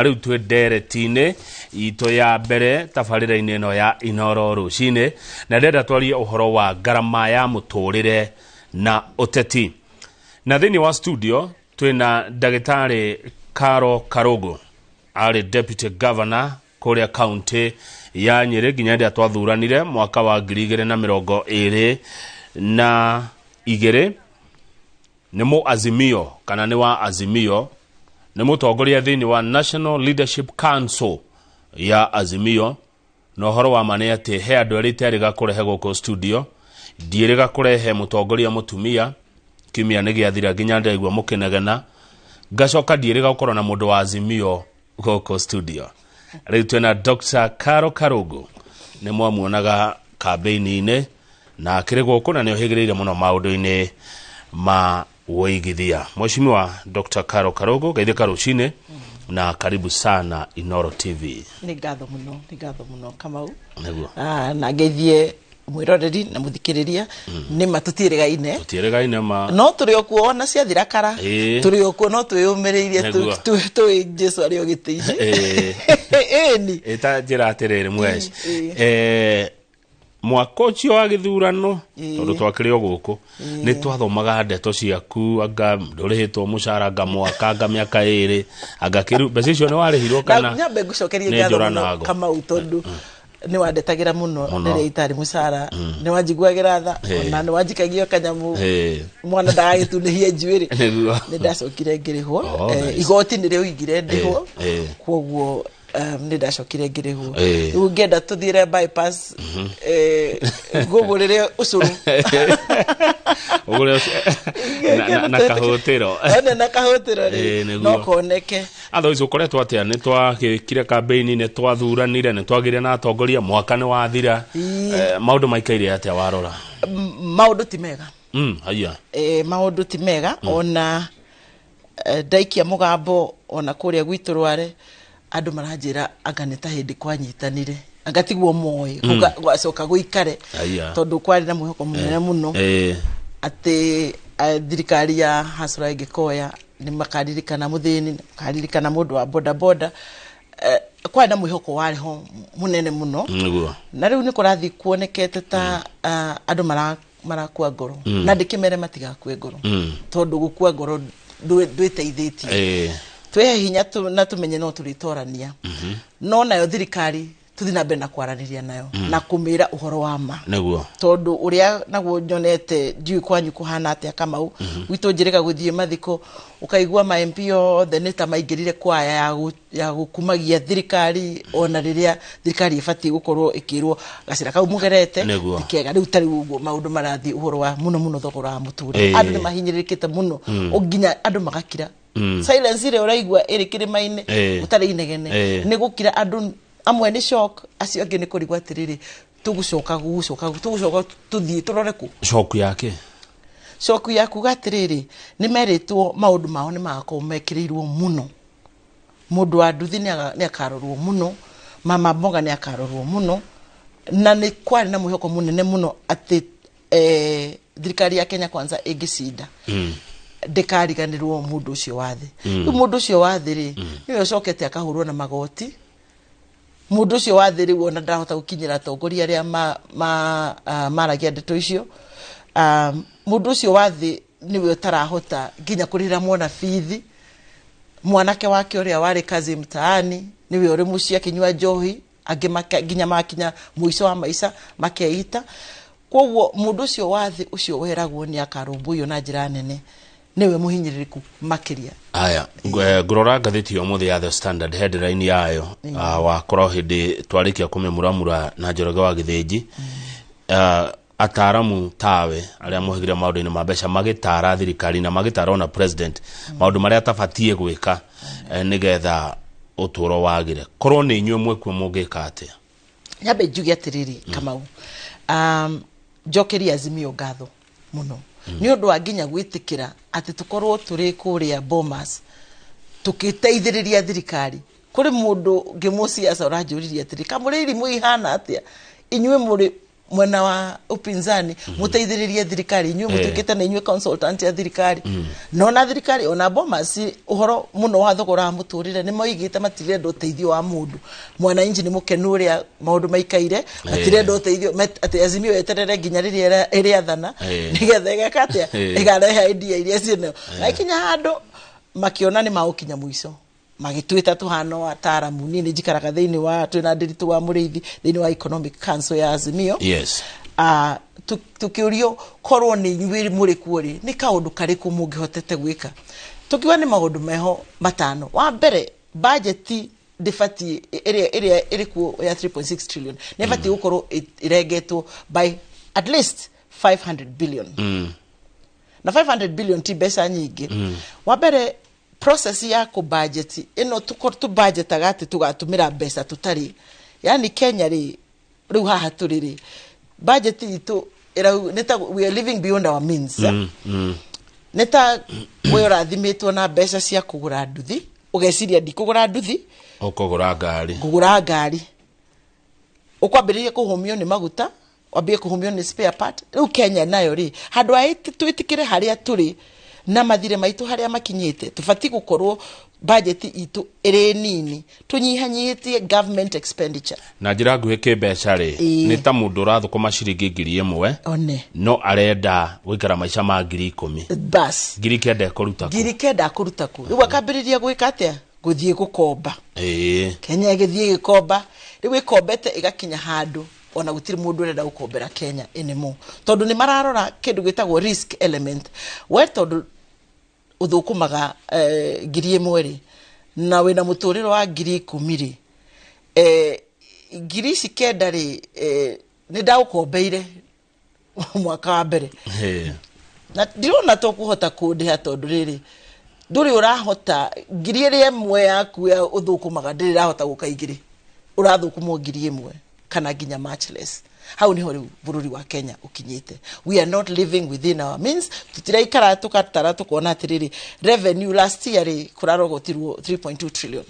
Rĩu twĩ ndereti-inĩ itũ ya mbere tabarĩra-inĩ ĩno ya Inoro rũcinĩ, na ndĩrenda twarie ũhoro wa ngarama ya mũtũrĩre na ũteti. Na thĩinĩ wa studio twĩna ndagĩtarĩ Caro Karũngũ, arĩ deputy governor kũrĩa kaunti ya Nyĩrĩ nginya rĩrĩa twathuranire mwaka wa 2022. Nĩ mũ Azimio kana nĩ wa Azimio, nĩ mũtongoria thĩinĩ wa National Leadership Council ya Azimio. Na ũhoro wa ma nĩ atĩ he andũ erĩ iterĩga kũrehe gũkũ studio. Ndiĩrĩga kũrehe mũtongoria mũtumia, kiumia nĩ gĩathira nginya ndaigua mũkĩnegena. Ngacoka ndiĩrĩga gũkorwo na mũndũ wa Azimio gũkũ studio. Rĩu twĩna Dr. Caro Karũngũ, nĩ mwamuonaga kambĩini-inĩ na akĩrĩ gũkũ na nĩ ohĩgĩrĩire mũno maũndũ-inĩ ma ũigithia. Mheshimiwa Dr. Caro Karũngũ, geithĩka rũcinĩ na karibu sana Inoro TV. Nĩ ngatho mũno, nĩ ngatho mũno, Kamau. Nĩguo. Ah, na ngeithie mwĩroreri na mũthikĩrĩria. Nĩ ma tũtiĩrĩgaine. Tũtiĩrĩgaine ma. No tũrĩ o kuo ona ciathira kara. Tũrĩ o kuo, no twĩyũmĩrĩirie. Tũĩ Jesu arĩ o gĩtĩ-inĩ. Ĩni. Ĩta njĩra atĩrĩrĩ, mwesh, mwaka ũcio wa gĩthurano, tondũ twakĩrĩ o gũkũ, nĩ twathomaga ndeto ciaku, anga ndũrĩhĩtwo mũcara, anga mwaka, anga mĩaka 2, anga kĩru mbeca icio nĩ warĩhirwo kana? Na nyambe ngũcokerie nĩ ngatho njũra mũno, nago. Kamau, tondũ nĩ wandetagĩra mũno Mũno. rĩrĩa itarĩ mũcara, nĩ wanjiguagĩra tha, ona nĩ wanjikagia kanyamũ mwana ndagagĩtunĩhie njuĩrĩ. Nĩ ndacokire ngĩrĩhwo. Oh, nice. Igoti nĩ rĩoigire ndĩhwo. Kwoguo nĩ ndacokire ngĩrĩhwo. Rĩu ngĩenda tũthiĩre bypass, ngũgũrĩre ũcũrũ. Ũgũre na kahũtĩro. One na kahũtĩro rĩ, no koneke. Otherwise ũkoretwo atĩa? Nĩ twagĩkire kambĩini, nĩ twathuranire, nĩ twagĩire na atongoria, mwaka nĩ wathira. Maũndũ maikaire atĩa warora? Maũndũ ti mega. Haya. Maũndũ ti mega. Ona ndaikia mũgambo ona kũrĩa gwitũ Rware, andũ maranjĩra anga nĩ ta hĩndĩ kwanyitanire, anga tiguo moĩ gwacoka gũikare, tondũ kwarĩ na mwĩhoko mũnene mũno atĩ thirikari ya hasra ĩngĩkoya nĩ makaririkana mũthĩni, nĩ makaririkana mũndũ wa boda boda. Kwarĩ na mwĩhoko warĩ ho mũnene mũno. Na rĩu nĩ kũrathiĩ kuonekete ta andũ marakua ngoro, na ndĩkĩmere matigakue ngoro, tondũ gũkua ngoro ndwĩteithĩtie. Twĩhe hinya na tũmenye no tũrĩtorania, no nayo thirikari tũthiĩ na mbere na kwaranĩria nayo na kũmĩra ũhoro wa ma, tondũ ũrĩa naguo nyonete, ndiũĩ kwanyu kũhana atĩa, Kamau, gwitũ njĩrĩga gũthiĩ mathiko ũkaigua ma MP othe nĩ ta maingĩrire kwaya ya gũkumagia thirikari, ona rĩrĩa thirikari ĩbatiĩ gũkorwo ĩkĩrwo gacĩra kau mũgerete ti kega. Rĩu ta rĩu ũguo maũndũ marathiĩ, ũhoro wa mũno mũno thogora wa mũtũrĩre, andũ nĩ mahinyĩrĩrĩkĩte mũno, o nginya andũ magakira. Silence ĩrĩa ũraigua ĩrĩ kĩrĩma-inĩ, gũtarĩ inegene, nĩ gũkira. Andũ amwe nĩ shock, acio angĩ nĩ kũrigwo atĩrĩrĩ, tũgũcoka gũcoka tũgũcoka tũthiĩ tũrore kũ. Shock yake? Shock ya kuga atĩrĩrĩ, nĩ merĩtwo maũndũ mao nĩ magakorwo mekĩrĩirwo mũno. Mũndũ wa nduthi nĩ akarorwo mũno, mama mboga nĩ akarorwo mũno, na nĩ kwarĩ na mwĩhoko mũnene mũno atĩ thirikari ya Kenya Kwanza ĩngĩcinda ndĩkariganĩrwo mũndũ ũcio wa thĩ. Rĩu mũndũ ũcio wa thĩ rĩ, nĩwe ũcokete akahũrwo na magoti. Mũndũ ũcio wa thĩ rĩu ona ndarahota gũkinyĩra atongoria arĩa maragia ndeto icio. Mũndũ ũcio wa thĩ nĩwe ũtarahota nginya kũrĩhĩra mwana bithi. Mwanake wake ũrĩa warĩ kazi mtaani nĩwe ũrĩ mũciĩ akĩnyua njohi, angĩ nginya makinya mũico wa maica makeita. Koguo mũndũ ũcio wa thĩ ũcio weragwo nĩ akarũmbũiyo na njĩra nene nĩwe mũhinyĩrĩrĩku makĩria. Aya, ngũrora ngathĩti ya ũmũthĩ ya The Standard, headline yayo, wakorwo hĩndĩ twarĩkia kũmĩmuramura na Njoroge wa Gĩthĩnji, ataramu tawe arĩa mohĩgire maũndũ-inĩ ma mbeca magĩtara thirikari na magĩtara ona president maũndũ marĩa atabatiĩ gwĩka, nĩgetha ũtũũro wagĩre. Korwo nĩ inyuĩ mwĩkuo, mũngĩka atĩa? Nyambe njuge atĩrĩrĩ, Kamau, njokerie Azimio ngatho mũno nĩ ũndũ wa nginya gwĩtĩkĩra atĩ tũkorwo tũrĩ kũrĩa Bomas tũkĩteithĩrĩria thirikari. Kũrĩ mũndũ ngĩmũciaca ũranjũririe atĩrĩ, kamũrĩ irimũ ihana atĩa inyuĩ mũrĩ Mwena wa upinzani muteithĩrĩrie thirikari, inyuĩ mũtuĩkĩte na inyuĩ consultant ya thirikari. No na thirikari ona Bomas ũhoro mũno wa thogora wa mũtũrĩre nĩ moigĩte matirenda ũteithio wa mũndũ. Mwananchi nĩ mũkenu ũrĩa maũndũ maikaire, matirenda ũteithio, atĩ Azimio yeterere nginya rĩrĩa ĩrĩathana nĩgetha ĩgeka atĩa, ĩgarehe idea iria ciĩnayo. Na ikinya handũ makiona nĩ magũkinya mũico, magĩtwĩta tũhano ataaramu. Niĩ nĩ njikaraga thĩinĩ wa, twĩna Ndĩritũ wa Mũrĩithi, thĩinĩ wa Economic Council ya Azimio. Tukĩũrio korwo nĩ inyuĩ mũrĩ kuo rĩ, nĩ kaũndũ karĩkũ mũngĩhotete gwĩka? Tũkiuga nĩ maũndũ meho matano. Wa mbere, bajeti ndĩbatiĩ, ĩrĩa ĩrĩ kuo ya 3.6 trillion, nĩ ĩbatiĩ gũkorwo ĩrengetwo by at least 500 billion. Na 500 billion ti mbeca nyingĩ. Wa mbere, process ya kũ budget ĩno, tũbudgetaga atĩ tũgatũmĩra mbeca tũtarĩ, yani Kenya rĩ, rĩu haha tũrĩ rĩ, budget itũ nĩ ta we are living beyond our means. Nĩ ta we ũrathimĩtwo na mbeca cia kũgũra nduthi, ũgeciria ndikũgũra nduthi, ũkũgũra ngari. Ngũgũra ngari. Ũkwambĩrĩria kũhũmio nĩ maguta, wambie kũhũmio nĩ spare part. Rĩu Kenya nayo rĩ, handũ ha twĩtĩkĩre harĩa tũrĩ na mathirĩ maitũ harĩa makinyĩte, tũbatiĩ gũkorwo budget itũ ĩrĩ nini, tũnyihanyihĩtie government expenditure. Na njĩra nguhĩ kĩmbeca rĩ, nĩ ta mũndũ ũrathũkũma ciringi 1,000 one no arenda gũikara maica ma 10,000. Bas. 9,000 ekũruta kũ? 9,000 akũruta kũ? Rĩu akambĩrĩria gwĩka atĩa? Gũthiĩ gũkomba. Kenya ĩgĩthiĩ ĩgĩkomba, rĩu ĩkombete ĩgakinya handũ ona gũtirĩ mũndũ ũrenda gũkombera Kenya anymore, tondũ nĩ mararora kĩndũ gĩtagwo risk element. We tondũ ũthũkũmaga 1,000 rĩ, na wĩna mũtũrĩre wa 10,000 rĩ, ngiri ici kenda rĩ, nĩ ndagũkombeire mwaka wa mbere na ndirona tũkũhota kũndĩha, tondũ rĩrĩ ndũrĩ ũrahota ngiri ĩrĩa ĩmwe yaku ya ũthũkũmaga, ndĩrĩ ĩrahota gũka igĩrĩ, ũrathũkũmwo 1,000 kana nginya much less. Hau niho rĩu bũrũri wa Kenya ũkinyĩte. We are not living within our means. Tũtiraikara tũgatara tũkona atĩrĩrĩ, revenue last year rĩ, kũrarogotirwo 3.2 trillion.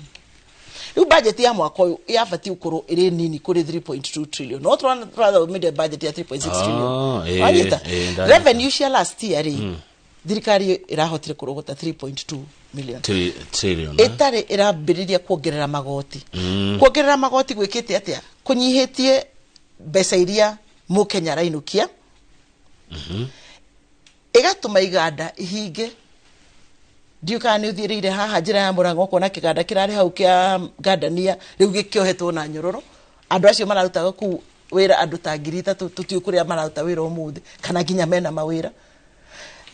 Rĩu budget ya mwaka ũyũ yabatiĩ gũkorwo ĩrĩ nini kũrĩ 3.2 trillion, no tũrathomire budget ya 3.6 trillion. Wanyita? Ndanyita. Revenue cia last year rĩ, thirikari ĩrahotire kũrogota 3.2 million Trillion, eh? Ĩtarĩ ĩrambĩrĩria kuongerera magoti. Kuongerera magoti gwĩkĩte atĩa? Kũnyihĩtie mbeca iria mũkenya arainũkia, ĩgatũma iganda ihinge. Ndiũ kana nĩ ũthiĩrĩire haha njĩra ya Mũrang'a, ũkona kĩganda kĩrarĩ hau kĩa ngandania rĩu gĩkĩohetwo na nyororo. Andũ acio mararutaga kũu wĩra, andũ ta 3,000, tũtiũ kũrĩa mararuta wĩra ũmũthĩ kana nginya mena mawĩra.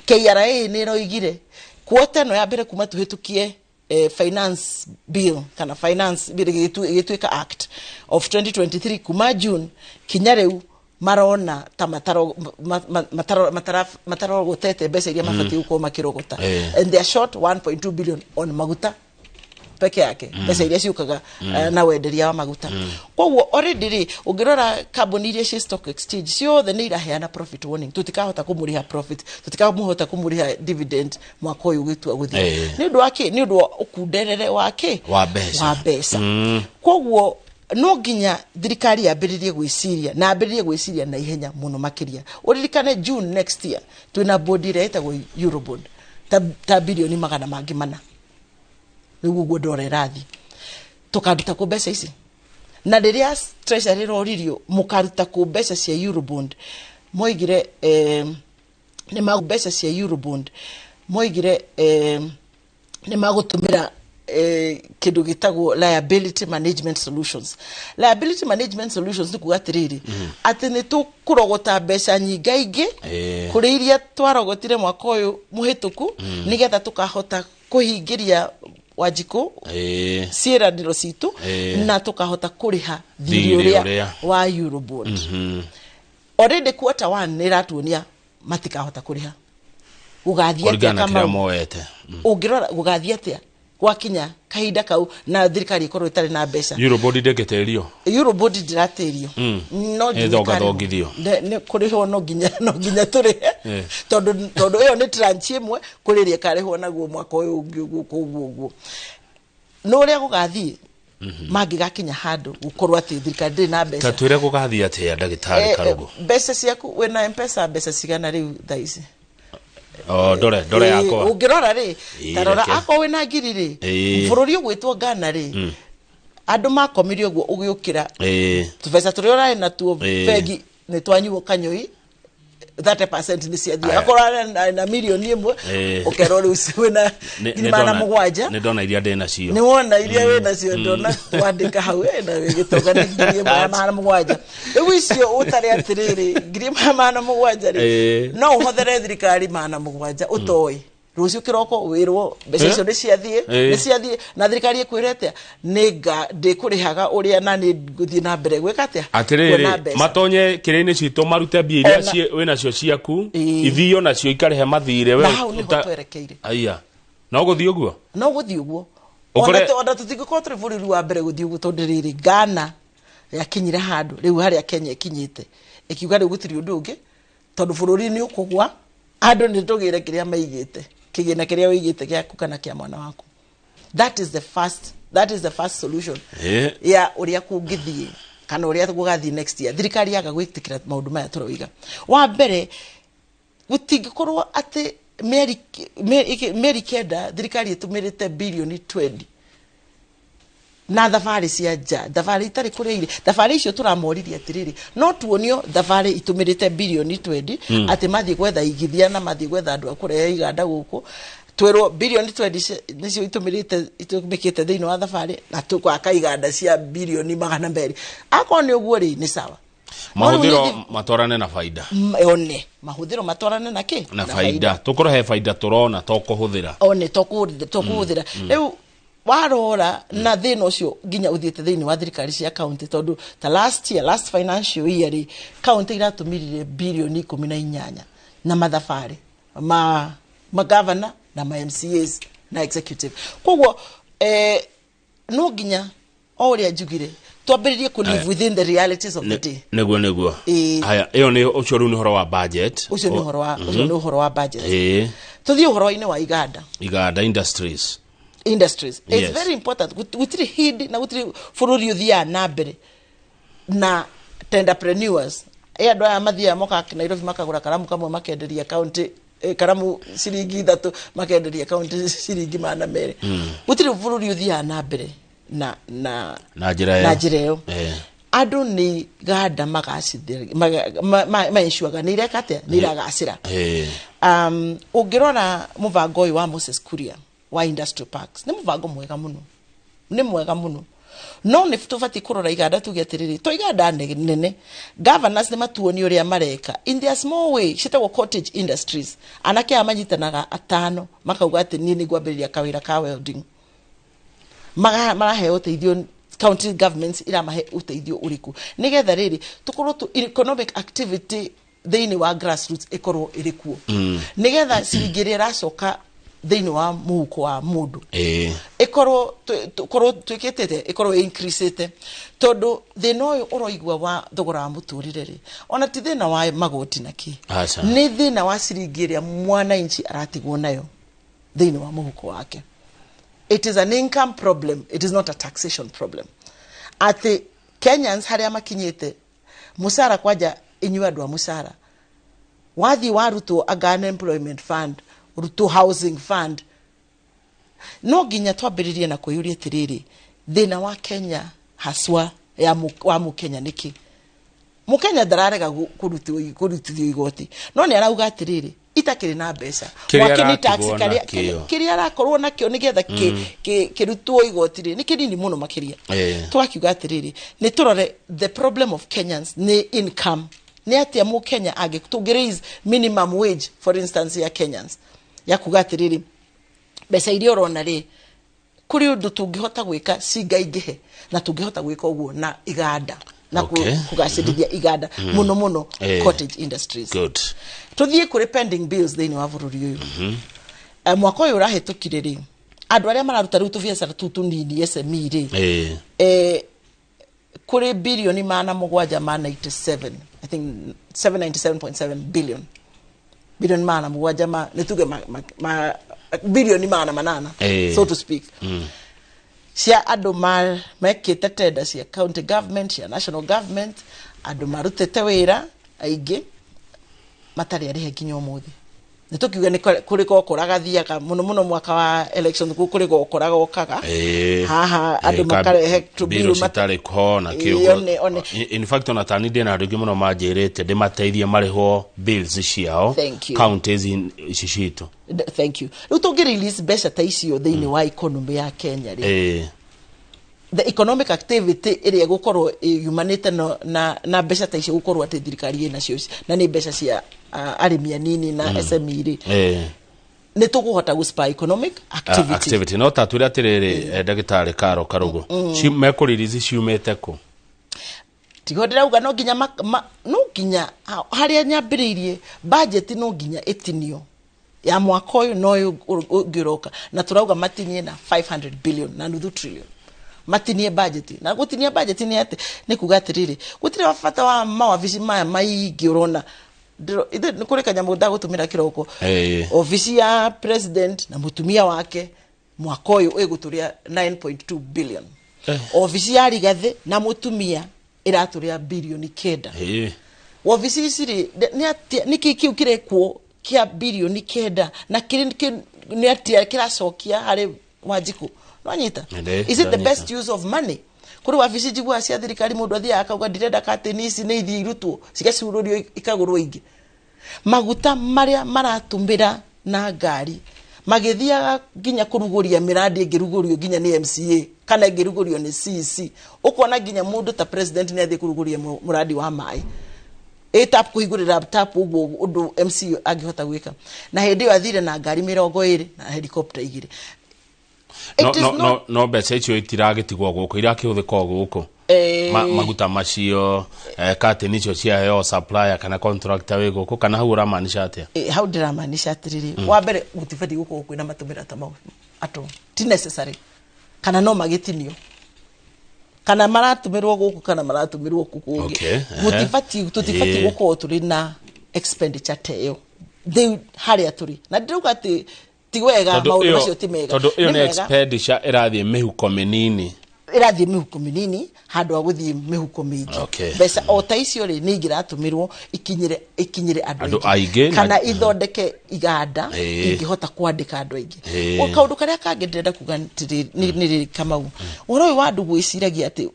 KRA nĩ ĩroigire kuota ĩno ya mbere kuma tũhĩtũkie finance bill, kana finance bill ĩgĩtuĩka act of 2023, kuma June kinya rĩu marona ta matarogotete mbeca iria mabatiĩ gũkorwo makĩrogota. And they are short 1.2 billion on maguta peke yake, mbeca iria ciũkaga na wenderia wa maguta. Koguo already rĩ, ũngĩrora kambuni iria ci stock exchange ciothe nĩ iraheana profit warning: tutikahota kũmũrĩha profit, tutikamũhota kũmũrĩha dividend mwaka ũyũ ũgĩtua gũthiĩ. Nĩ ũndũ wa kĩ? Nĩ ũndũ wa ũkunderere wa kĩ? Wa mbeca. Wa mbeca. Koguo no nginya thirikari yambĩrĩrie gwĩciria, na ambĩrĩrie gwĩciria na ihenya mũno makĩria. Ũririkane June next year twĩna bond ĩrĩa ĩtagwo Eurobond, ta bilioni magana mangĩ mana. Rĩu ũguo ndora ĩrathiĩ, tũkaruta kũ mbeca ici? Na rĩrĩa Treasury ĩroririo mũkaruta kũ mbeca cia Eurobond, moigire nĩ ma mbeca cia Eurobond, moigire nĩ magũtũmĩra kĩndũ gĩtagwo liability management solutions. Liability management solutions nĩ kuga atĩrĩrĩ, atĩ nĩ tũkũrogota mbeca nyingaingĩ kũrĩ iria twarogotire mwaka ũyũ mũhĩtũku, nĩgetha tũkahota kũhingĩria Wanjikũ ciĩranĩro citũ na tũkahota kũrĩha thirĩ thirĩ ũrĩa. ũrĩa wa Eurobond. Already quarter one nĩ ĩratuonia matikahota kũrĩha. Gũgathiĩ atĩa? Kũringana na kĩrĩa Kamau? moete. Ũngĩrora gũgathiĩ atĩa gwakinya kahinda kau na thirikari ĩkorwo ĩtarĩ na mbeca? Eurobond ndĩngĩtĩrio. Eurobond ndĩratĩrio. No Nĩ thongathongithio. Nĩ kũrĩhwo, no nginya tũrĩhe, tondũ ĩyo nĩ tranche ĩmwe kũrĩ ĩrĩa ĩkarĩhwo naguo mwaka ũyũ ũngĩ, ũguo ũguo ũguo. No ũrĩa gũgathiĩ Mangĩgakinya handũ gũkorwo atĩ thirikari ndĩrĩ na mbeca. Ta twĩre gũgathiĩ atĩa, ndagĩtarĩ Karũgũ? Mbeca ciaku, wĩna Mpesa mbeca cigana rĩu thaa ici? O ndore ndore yakwa. Ũngĩrora rĩ, ta rora reke. Akorwo wĩna ngiri rĩ, bũrũri ũgwĩtwo Ghana rĩ, andũ makomire ũguo, ũgĩũkĩra, tũbeca tũrĩa ũrarĩ natuo bengi nĩ twanyuo kanyũi, 30% nĩ ciathiĩ. Aya. Akorwo arĩ na 1 million ũkerwo rĩu wĩna 700,000. Nĩ ndona iria ndĩ nacio. Nĩ wona iria wĩ nacio, ndona twandĩka hau na wĩ gĩtonga nĩ 1,700. Rĩu icio ũtarĩ atĩrĩrĩ, 1,700 rĩ, no ũhothere thirikari 700 ũtoĩ rũciũ kĩroko wĩrwo mbeca icio nĩ ciathiĩ. Nĩ ciathiĩ, na thirikari ĩkwĩre atĩa? Nĩ nga ndĩkũrĩhaga ũrĩa na nĩ ngũthiĩ na mbere gwĩka atĩa? Kuona Atirĩrĩ, mbeca. matonye kĩrĩa-inĩ citũ, marute mbia iria wĩ nacio ciaku, ithio nacio ikarĩhe mathirĩ we. Na hau nĩho twerekeire. Aya, no gũthiĩ ũguo. No gũthiĩ ũguo. Ona tũtingĩkorwo tũrĩ bũrũri wa mbere gũthiĩ ũguo, tondũ rĩrĩ, Ghana yakinyire handũ rĩu harĩa Kenya ĩkinyĩte, ĩkiuga rĩu gũtirĩ ũndũ ũngĩ, tondũ bũrũri nĩ ũkũgwa, andũ nĩ tũgĩre kĩrĩa maigĩte, kĩgĩna kĩrĩa wĩigĩte gĩaku kana kĩa mwana waku. That is the first solution ya ũrĩa kũngĩthiĩ kana ũrĩa gũgathiĩ next year thirikari yaga gwĩtĩkĩra maũndũ maya tũroiga. Wa mbere, gũtingĩkorwo atĩ mĩeri 9 thirikari ĩtũmĩrĩte bilioni 20 na thabarĩ cia nja, thabarĩ itarĩ kũrĩa irĩ. Thabarĩ icio tũramoririe atĩrĩrĩ, no tuonio thabarĩ itũmĩrĩte bilioni 20, atĩ mathiĩ gwetha igithia na mathiĩ gwetha andũ a kũrehe iganda gũkũ, twĩrwo bilioni 20 nĩcio itũmĩkĩte thĩinĩ wa thabarĩ na tũgwaka iganda cia bilioni 200? Akorwo nĩ ũguo rĩ, nĩ sawa. No rĩu Mahũthĩro matwarane na baida. One mahũthĩro matwarane na kĩ? Na baida, tũkorwo he baida tũrona, to kũhũthĩra. One to kũhũthĩra. Rĩu warora na thĩna ũcio nginya ũthiĩte thĩinĩ wa thirikari cia county, tondũ ta last year, last financial year rĩ, county iratũmĩrire bilioni 18 na mathabarĩ ma magavana na ma MCAs na executive. Koguo no nginya o ũrĩa njugire, twambĩrĩrie kũ live within the realities of the day. Nĩguo. Haya, ĩyo nĩ ũcio rĩu nĩ ũhoro wa budget. Ũcio nĩ ũhoro wa budget. Tũthiĩ ũhoro-inĩ wa iganda. Iganda, industries. Industries. It's very important. Gũtirĩ hĩndĩ na gũtirĩ bũrũri ũthiaga na mbere na tenderpreneurs, ĩ andũ aya mathiaga moka Nairobi makagũra karamu kamwe makenderia county, karamu ciringi 3, makenderia county ciringi 200. Gũtirĩ bũrũri ũthiaga na mbere na na njĩra ĩyo. Na njĩra ĩyo. Andũ nĩ ganda magaciaga nĩ ireka atĩa, nĩ iragacĩra. Ũngĩrora mũbango ũyũ wa Moses Kuria wa industrial parks, nĩ mũbango mwega mũno, nĩ mwega mũno, no nĩ tũbatiĩ kũrora iganda, tuge atĩrĩrĩ, to iganda nene, governors nĩ matuonie ũrĩa mareka in their small way, ciĩtagwo cottage industries. Anake aya manyitanaga atano makauga atĩ niĩ nĩ ngwambĩrĩria kawĩra ka welding. Maraheo ũteithio, county governments iramahe ũteithio ũrĩkũ, nĩgetha rĩrĩ tũkorwo economic activity thĩinĩ wa grassroots ĩkorwo ĩrĩ kuo, nĩgetha ciringi ĩrĩa ĩracoka thĩinĩ wa mũhuko wa mũndũ ĩkorwo tũkorwo twĩkĩte ĩkorwo increasĩte, tondũ thĩna ũyũ ũroigua wa thogora wa mũtũrĩre rĩ, ona ti thĩna wa magoti na kĩ. Aca. Nĩ thĩna wa ciringi ĩrĩa mwananchi aratigwo nayo thĩinĩ wa mũhuko wake. It is an income problem, it is not a taxation problem. Atĩ Kenyans harĩa makinyĩte mũcara, kwanja inyuĩ andũ a mũcara, wathiĩ warutwo anga unemployment fund, rutwo housing fund, no nginya twambĩrĩrie na kwĩyũria atĩrĩrĩ, thĩna wa Kenya haswa ya wa mũkenya nĩkĩ? Mũkenya ndararega kũrutithio igoti, no nĩ arauga atĩrĩrĩ, itakĩrĩ na mbeca. Kĩrĩa Mwaki nĩ tax aratigwo nakĩo. Kĩrĩa arakorwo nakĩo nĩgetha kĩrutwo igoti rĩ, nĩ kĩnini mũno makĩria. Tũgakiuga atĩrĩrĩ, nĩ tũrore the problem of Kenyans nĩ income. Nĩ atĩa mũkenya angĩ tũngĩ raise minimum wage, for instance, ya Kenyans, ya kuga atĩrĩrĩ, mbeca iria ũrona rĩ, kũrĩ ũndũ tũngĩhota gwĩka cingaingĩhe, na tũngĩhota gwĩka ũguo na iganda na kũgacĩrithia iganda mũno mũno, cottage industries. Good. Tũthiĩ kũrĩ pending bills thĩinĩ wa bũrũri ũyũ. Mwaka ũyũ ũrahĩtũkire rĩ, andũ arĩa mararuta rĩu tũbiacara tũu tũnini, SME rĩ, kũrĩ bilioni 797, I think 797.7 billion, bilioni 700 ma nĩ tuge ma bilioni 800, so to speak. Cia andũ mekĩte tender cia county government, cia national government, andũ marutĩte wĩra aingĩ matarĩ arĩhe nginya ũmũthĩ. Nĩ tũkiuga nĩ kũrĩ gokora gathiaga mũno mũno mwaka wa election, kũrĩ gokora gokaga haha andũ makarehe tũbiru citarĩ ho na kĩũgo. In fact, ona tani ndĩ na andũ aingĩ mũno manjĩrĩte ndĩmateithie marĩhwo bills ciao counties ici citũ. Thank you. Rĩu tũngĩ release mbeca ta icio thĩinĩ wa economy ya Kenya rĩ, the economic activity ĩrĩa ĩgũkorwo yumanĩte na mbeca ta icio, gũkorwo atĩ thirikari ĩnacio na nĩ mbeca cia arĩmi anini na SME rĩ, nĩ tũkũhota gũ economic activity. Activity. No ta twĩre atĩrĩrĩ, ndagĩtarĩ Karo Karũgũ, mekũririzi ciumĩte kũ? Tigo ndĩrauga no nginya no nginya harĩa nyambĩrĩirie budget, no nginya ĩtinio ya mwaka ũyũ na ũyũ ũngĩ ũroka, na tũrauga matinie na 500 billion na nuthu trillion, matinie budget. Na gũtinia budget nĩ atĩ nĩ kuga atĩrĩrĩ, gũtirĩ bata wa mawabici maya maingĩ ũrona. Ithe nĩ kũrĩ kanyamũ ndagũtũmĩra kĩroko. Obici ya president na mũtumia wake mwaka ũyũ ĩgũtũrĩa 9.2 billion. Obici ya Rigathĩ na mũtumia ĩratũrĩa birioni 9. Wabici ici rĩ, nĩ atĩa, nĩkĩ kĩu kĩrekwo kĩa birioni 9 na kĩrĩ nĩ atĩa kĩracokia harĩ Wanjikũ? Nwanyita? Is it the best use of money? Kũrĩ wabici njiguaga cia thirikari mũndũ athiaga akauga ndirenda katĩni ici, nĩ ithiĩ irutwo cigacurũrio ikagũrwo ingĩ. Maguta marĩa maratũmĩra na ngari magĩthiaga nginya kũrugũria mĩrandi ĩngĩrugũrio nginya nĩ MCA kana ĩngĩrugũrio nĩ CEC, ũkona nginya mũndũ ta president nĩ athiĩ kũrugũria mũrandi wa maĩ, ĩtap kũhingũrĩra tap ũguo, ũndũ MCA angĩhota gwĩka, na hĩndĩ ĩyo athire na ngari 20 na helicopter 2. No, no, no, no mbeca icio itiragĩtigwo gũkũ, irakĩhũthĩka o gũkũ. Maguta macio, katĩni icio ciaheo supplier kana contractor wĩ gũkũ, kana hau ũramaanisha atĩa? Hau ndĩramaanisha atĩrĩrĩ, wa mbere gũtibatiĩ gũkorwo kwĩna matũmĩra ta mau ato, ti necessary, kana no magĩtinio, kana maratũmĩrwo gũkũ kana maratũmĩrwo kũ kũngĩ. Gũtibatiĩ, tũtibatiĩ gũkorwo tũrĩ na expenditure ta ĩyo rĩu harĩa tũrĩ, na ndĩrauga atĩ ti wega, maũndũ macio ti mega. Tondũ ĩyo nĩ expenditure ĩrathiĩ mĩhuko mĩnini. Ĩrathiĩ mĩhuko mĩnini handũ ha gũthiĩ mĩhuko mĩingĩ. Mbeca o ta icio rĩ, nĩ ingĩratũmĩrwo ikinyĩre andũ aingĩ kana ithondeke iganda ingĩhota kwandĩka andũ aingĩ. Kaũndũ karĩa kangĩ ndĩrenda kuga nĩ rĩrĩ, Kamau, ũhoro ũyũ wa andũ gwĩciragia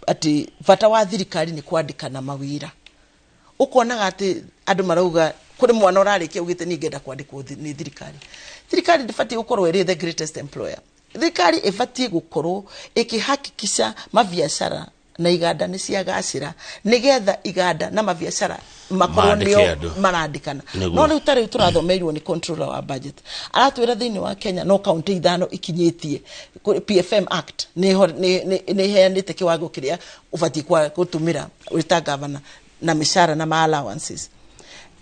atĩ bata wa thirikari nĩ kwandĩkana mawĩra. Ũkonaga atĩ andũ marauga kũrĩ mwana ũrarĩkia augĩte niĩ ngenda kwandĩkwo nĩ thirikari. Thirikari ndĩbatiĩ gũkorwo ĩrĩ the greatest employer. Thirikari ĩbatiĩ gũkorwo ĩkĩhakikisha mabiacara na iganda nĩ ciagacĩra, nĩgetha iganda na mabiacara makorwo nĩo marandĩkana. No rĩu ta rĩu tũrathomeirwo nĩ controller wa budget, aratwĩra thĩinĩ wa Kenya no kaunti 5 ikinyĩtie PFM Act nĩ ĩheanĩte kĩwango kĩrĩa ũbatiĩ gũtũmĩra wĩ ta governor na mĩcara na ma allowances.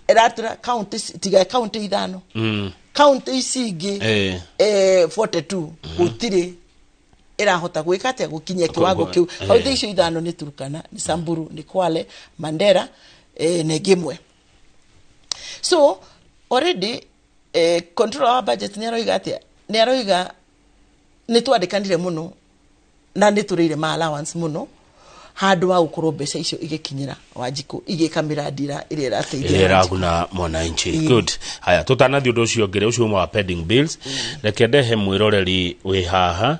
Ĩratwĩra kaunti tiga kaunti 5, kaunti ici ingĩ 42 gũtirĩ ĩrahota gwĩka atĩa gũkinyia kĩwango kĩu. Kaunti icio 5 nĩ Turkana, nĩ Samburu, nĩ Kwale, Mandera na ĩngĩ ĩmwe. So already controller wa budget nĩ aroiga atĩa? Nĩ aroiga nĩ twandĩkanire mũno na nĩ tũrĩire ma allowance mũno handũ wa gũkorwo mbeca icio igĩkinyĩra Wanjikũ igĩka mĩrandi ĩrĩa ĩrateithia ĩrĩa ĩraguna mwananchi. Good. Haya, tũtanathiĩ ũndũ ũcio ũngĩ, ũcio ũmwe wa pending bills, reke ndehe mwĩroreri wĩ haha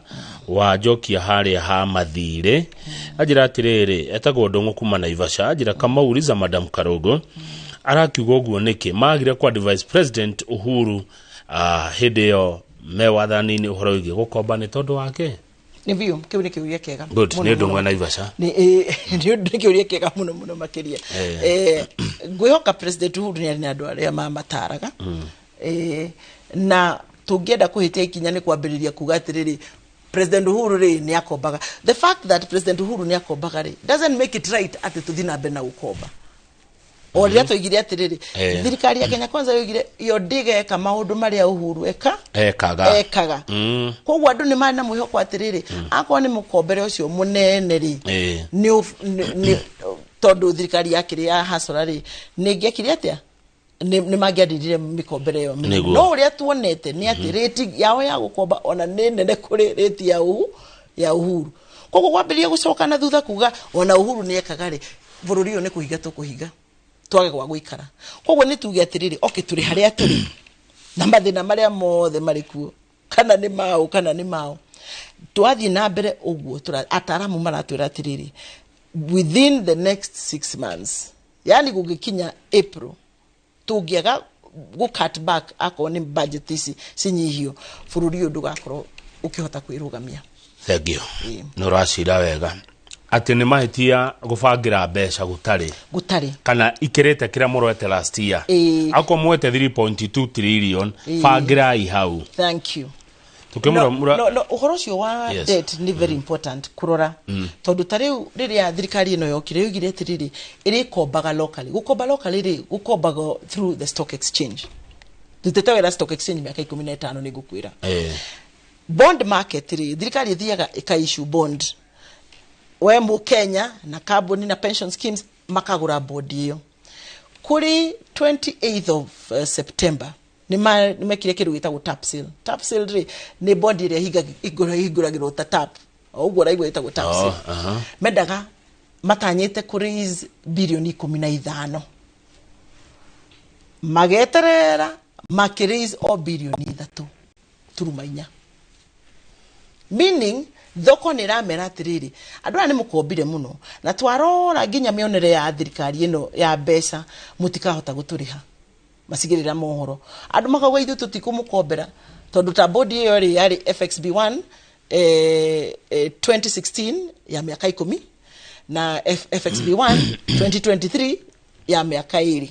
wanjokia harĩa ha mathirĩ. Anjĩra atĩrĩrĩ, etagwo Ndũng'ũ kuma Naivasha, anjĩra, "Kamau, Madam Karũngũ arakiuga ũguo nĩkĩ magire kwa Vice President Uhuru hĩndĩ ĩyo me wathani-inĩ ũhoro wĩgiĩ gũkomba nĩ tondũ wake?" Nĩ biũ, kĩu nĩ kĩũria kĩega. Good, nĩ Ndũng'ũ Naivasha. Nĩ kĩũria kĩega mũno mũno makĩria. Ngwĩhoka President Uhuru nĩ arĩ na andũ arĩa mamataraga, na tũngĩenda kũhĩtia ikinya nĩ kwambĩrĩria kuga atĩrĩrĩ, President Uhuru rĩ nĩ akombaga. The fact that President Uhuru nĩ akombaga rĩ doesn't make it right atĩ tũthiĩ na mbere na gũkomba. O rĩrĩa twoigire atĩrĩrĩ, thirikari ya Kenya Kwanza yoigire yo ndĩgeka maũndũ marĩa Uhuru eka ekaga. Ekaga. Koguo andũ nĩ marĩ na mwĩhoko atĩrĩrĩ, akorwo nĩ mũkombere ũcio mũnene rĩ, nĩ tondũ thirikari yakĩrĩ ya hasora rĩ, nĩ ĩngĩekire atĩa, nĩ mangĩandirire mĩkombere ĩyo mĩnene. No ũrĩa tuonete nĩ atĩ rĩti yao ya gũkomba ona nĩ nene kũrĩ rĩti ya Uhu Ya Uhuru. Koguo gwambĩrĩria gũcoka na thutha, kuga ona Uhuru nĩ ekaga rĩ, bũrũri ũyũ nĩ kũhinga tũkũhinga, twage gwa gũikara. Koguo nĩ tuge atĩrĩrĩ, okay, tũrĩ harĩa tũrĩ na mathĩna marĩa mothe marĩ kuo, kana nĩ maũ kana nĩ maũ, twathiĩ na mbere ũguo, ataramu maratwĩra atĩrĩrĩ, within the next 6 months, yani gũgĩkinya April, tũngĩaga gũ cut back, akorwo nĩ budget ici cinyihio, bũrũri ũyũ ndũgakorwo ũkĩhota kwĩrũgamia. Thank you. Ĩĩ. Nĩ ũracira wega atĩ nĩ mahĩtia gũbangĩra mbeca gũtarĩ gũtarĩ kana ikĩrĩte kĩrĩa mũroete last year. Ĩĩ. Akorwo mwete 3.2 trillion, Ĩĩ. bangĩrai hau. Thank you. Tukĩmũra No, no, no, ũhoro ũcio wa debt nĩ very important kũrora, tondũ ta rĩu rĩrĩa thirikari ĩno yokire, yoigire atĩrĩrĩ, ĩrĩkombaga locally. Gũkomba locally rĩ, gũkombaga through the stock exchange. Ndutĩte wĩra stock exchange mĩaka 15, nĩ ngũkwĩra. Bond market rĩ, thirikari ĩthiaga ĩka-issue bond, we mũkenya na kambuni na pension schemes makagũra bond ĩyo. Kũrĩ 28th of September nĩ mekire kĩndũ gĩtagwo tap sale. Tap sale rĩ, nĩ bond ĩrĩa ĩhingũragĩrwo ta tap o ũguo ũraigua, ĩtagwo tap sale. Mendaga, matanyĩte kũ raise birioni 15, mageterera makĩ raise o birioni 3.4, meaning thoko nä ĩramera atĩrĩrĩ, andũ aya nĩ mũkombire mũno, na twarora nginya mĩonere ya thirikari ĩno ya mbeca, mũtikahota gũtũrĩha. Macigĩrĩra mohoro, andũ makauga ithuĩ tũtikũmũkombera, tondũ ta bodi ĩyo rĩ, yarĩ FXB1 2016 ya mĩaka 10 na FXB1 2023 ya mĩaka 2.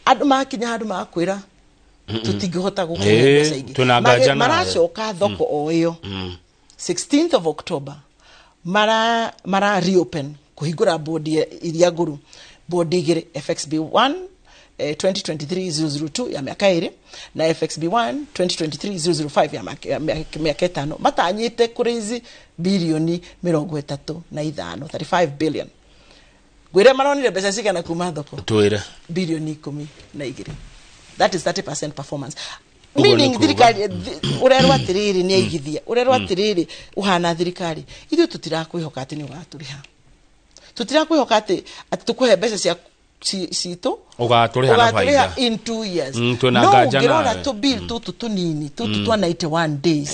Andũ makinya handũ magakwĩra tũtingĩhota gũkũhe mbeca ingĩ. Twĩna nganja nawe. Maracoka thoko o ĩyo 16th of October, mara reopen, kũhingũra bodi iria ngũrũ, bodi igĩrĩ, FXB1 2023 002 ya mĩaka 2 na FXB1 2023 005 ya mĩaka 5. Matanyĩte kũraise birioni 35, 35 billion. Ngwĩre maronire mbeca cigana kuma thoko? Twĩre. Birioni 12. That is 30% performance. Ũguo nĩ Meaning kuga? thirikari ũrerwo atĩrĩrĩ, nĩ aigithia, ũrerwo atĩrĩrĩ, ũhana thirikari, ithuĩ tũtirakwĩhoka atĩ nĩ ũgatũrĩha, tũtirakwĩhoka atĩ tũkũhe mbeca cia citũ. Ũgatũrĩha na Ũgatũrĩha baida. in 2 years. Twĩna No nganja ũngĩrora nawe. tũ bill tũtũ tũnini tũtũ twa 91 days,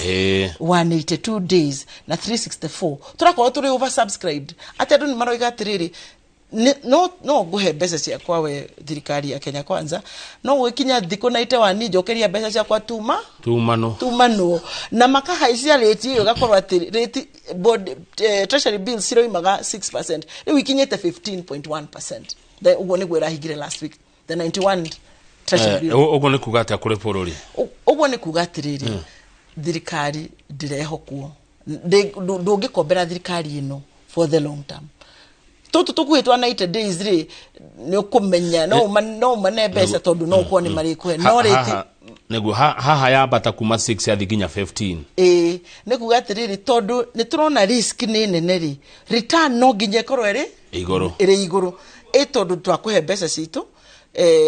182 days na 364, tũrakorwo tũrĩ oversubscribed, atĩ andũ nĩ maroiga atĩrĩrĩ, no ngũhe mbeca ciakwa we thirikari ya Kenya Kwanza, no gwĩkinya thikũ 91 njokeria mbeca ciakwa tuma tumano. Tumanwo na makahaicia rĩti ĩyo, ĩgakorwo atĩ rĩti bond, treasury bills ciroimaga 6%, rĩu ikinyĩte 15.1%. Ũguo nĩguo ĩrahingire last week, the 91 treasury bill. Ũguo nĩ kuga atĩa kũrĩ bũrũri? Ũguo nĩ kuga atĩrĩrĩ, thirikari ndĩrehokwo. Ndũngĩkombera thirikari ĩno for the long term. Tũtũ tũkuhĩ twa 90 days rĩ, nĩ ũkũmenya no ũmane mbeca tondũ no ũkorwo nĩ marĩkũhe, no rĩti Nĩguo haha yambata kuma 6 yathi nginya 15. Ĩĩ, nĩ kuga atĩrĩrĩ, tondũ nĩ tũrona risk nĩ nene rĩ, return no nginya ĩkorwo ĩrĩ igũrũ. Ĩrĩ igũrũ, ĩ tondũ twakũhe mbeca citũ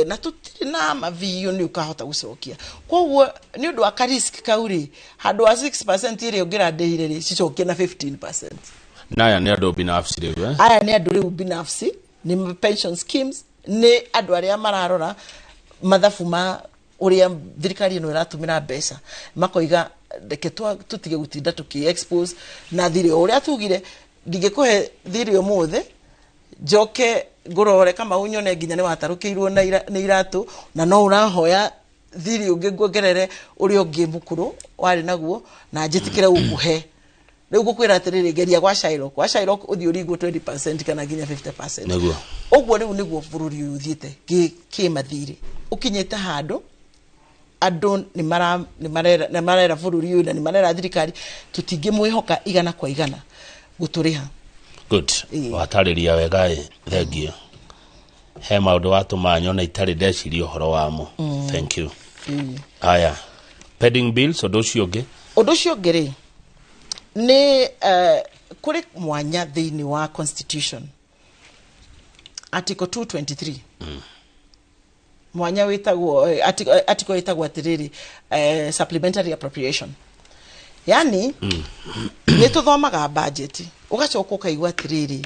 na tũtirĩ na mabiũ nĩ ũkahota gũcokia. Koguo nĩ ũndũ wa ka risk kau rĩ, handũ wa 6% ĩrĩa ũngĩrandĩhire rĩ, cicokie na 15%. Naya nĩ andũ binafsi rĩu, eh? Aya nĩ andũ rĩu binafsi, nĩ pension schemes, nĩ andũ arĩa mararora mathabu ma ũrĩa thirikari ĩno ĩratũmĩra mbeca, makoiga reke tũtige gũtinda tũkĩ expose na thirĩ o ũrĩa tugire. Ndingĩkũhe thirĩ ũmũthĩ, njoke ngũrore Kamau nyone nginya nĩ watarũkĩirwo na nĩ iratũ, na no ũrahoya thirĩ ũngĩ nguongerere ũrĩa ũngĩ mũkũrũ warĩ naguo, na njĩtĩkĩre gũkũhe. Rĩu ngũkwĩra atĩrĩrĩ, geria gwa Shylock, gwa Shylock ũthiĩ ũringwo 20% kana nginya 50%. Ũguo rĩu nĩguo bũrũri ũyũ ũthiĩte kĩmathirĩ, ũkinyĩte handũ andũ nĩ marera bũrũri ũyũ na nĩ marera thirikari tũtingĩmwĩhoka 100% gũtũrĩha. Good. Watarĩria wega, ĩ, thank you. He maũndũ watũma nyona itarĩ ndeciria ũhoro wamo. Thank you. Aya, pending bills, ũndũ ũcio ũngĩ. Ũndũ ũcio ũngĩ rĩ, nĩ kũrĩ mwanya thĩinĩ wa constitution, article 223, mwanya wĩtagwo article ĩtagwo atĩrĩrĩ, supplementary appropriation. Yani nĩ tũthomaga budget, ũgacoka ũkaigua atĩrĩrĩ,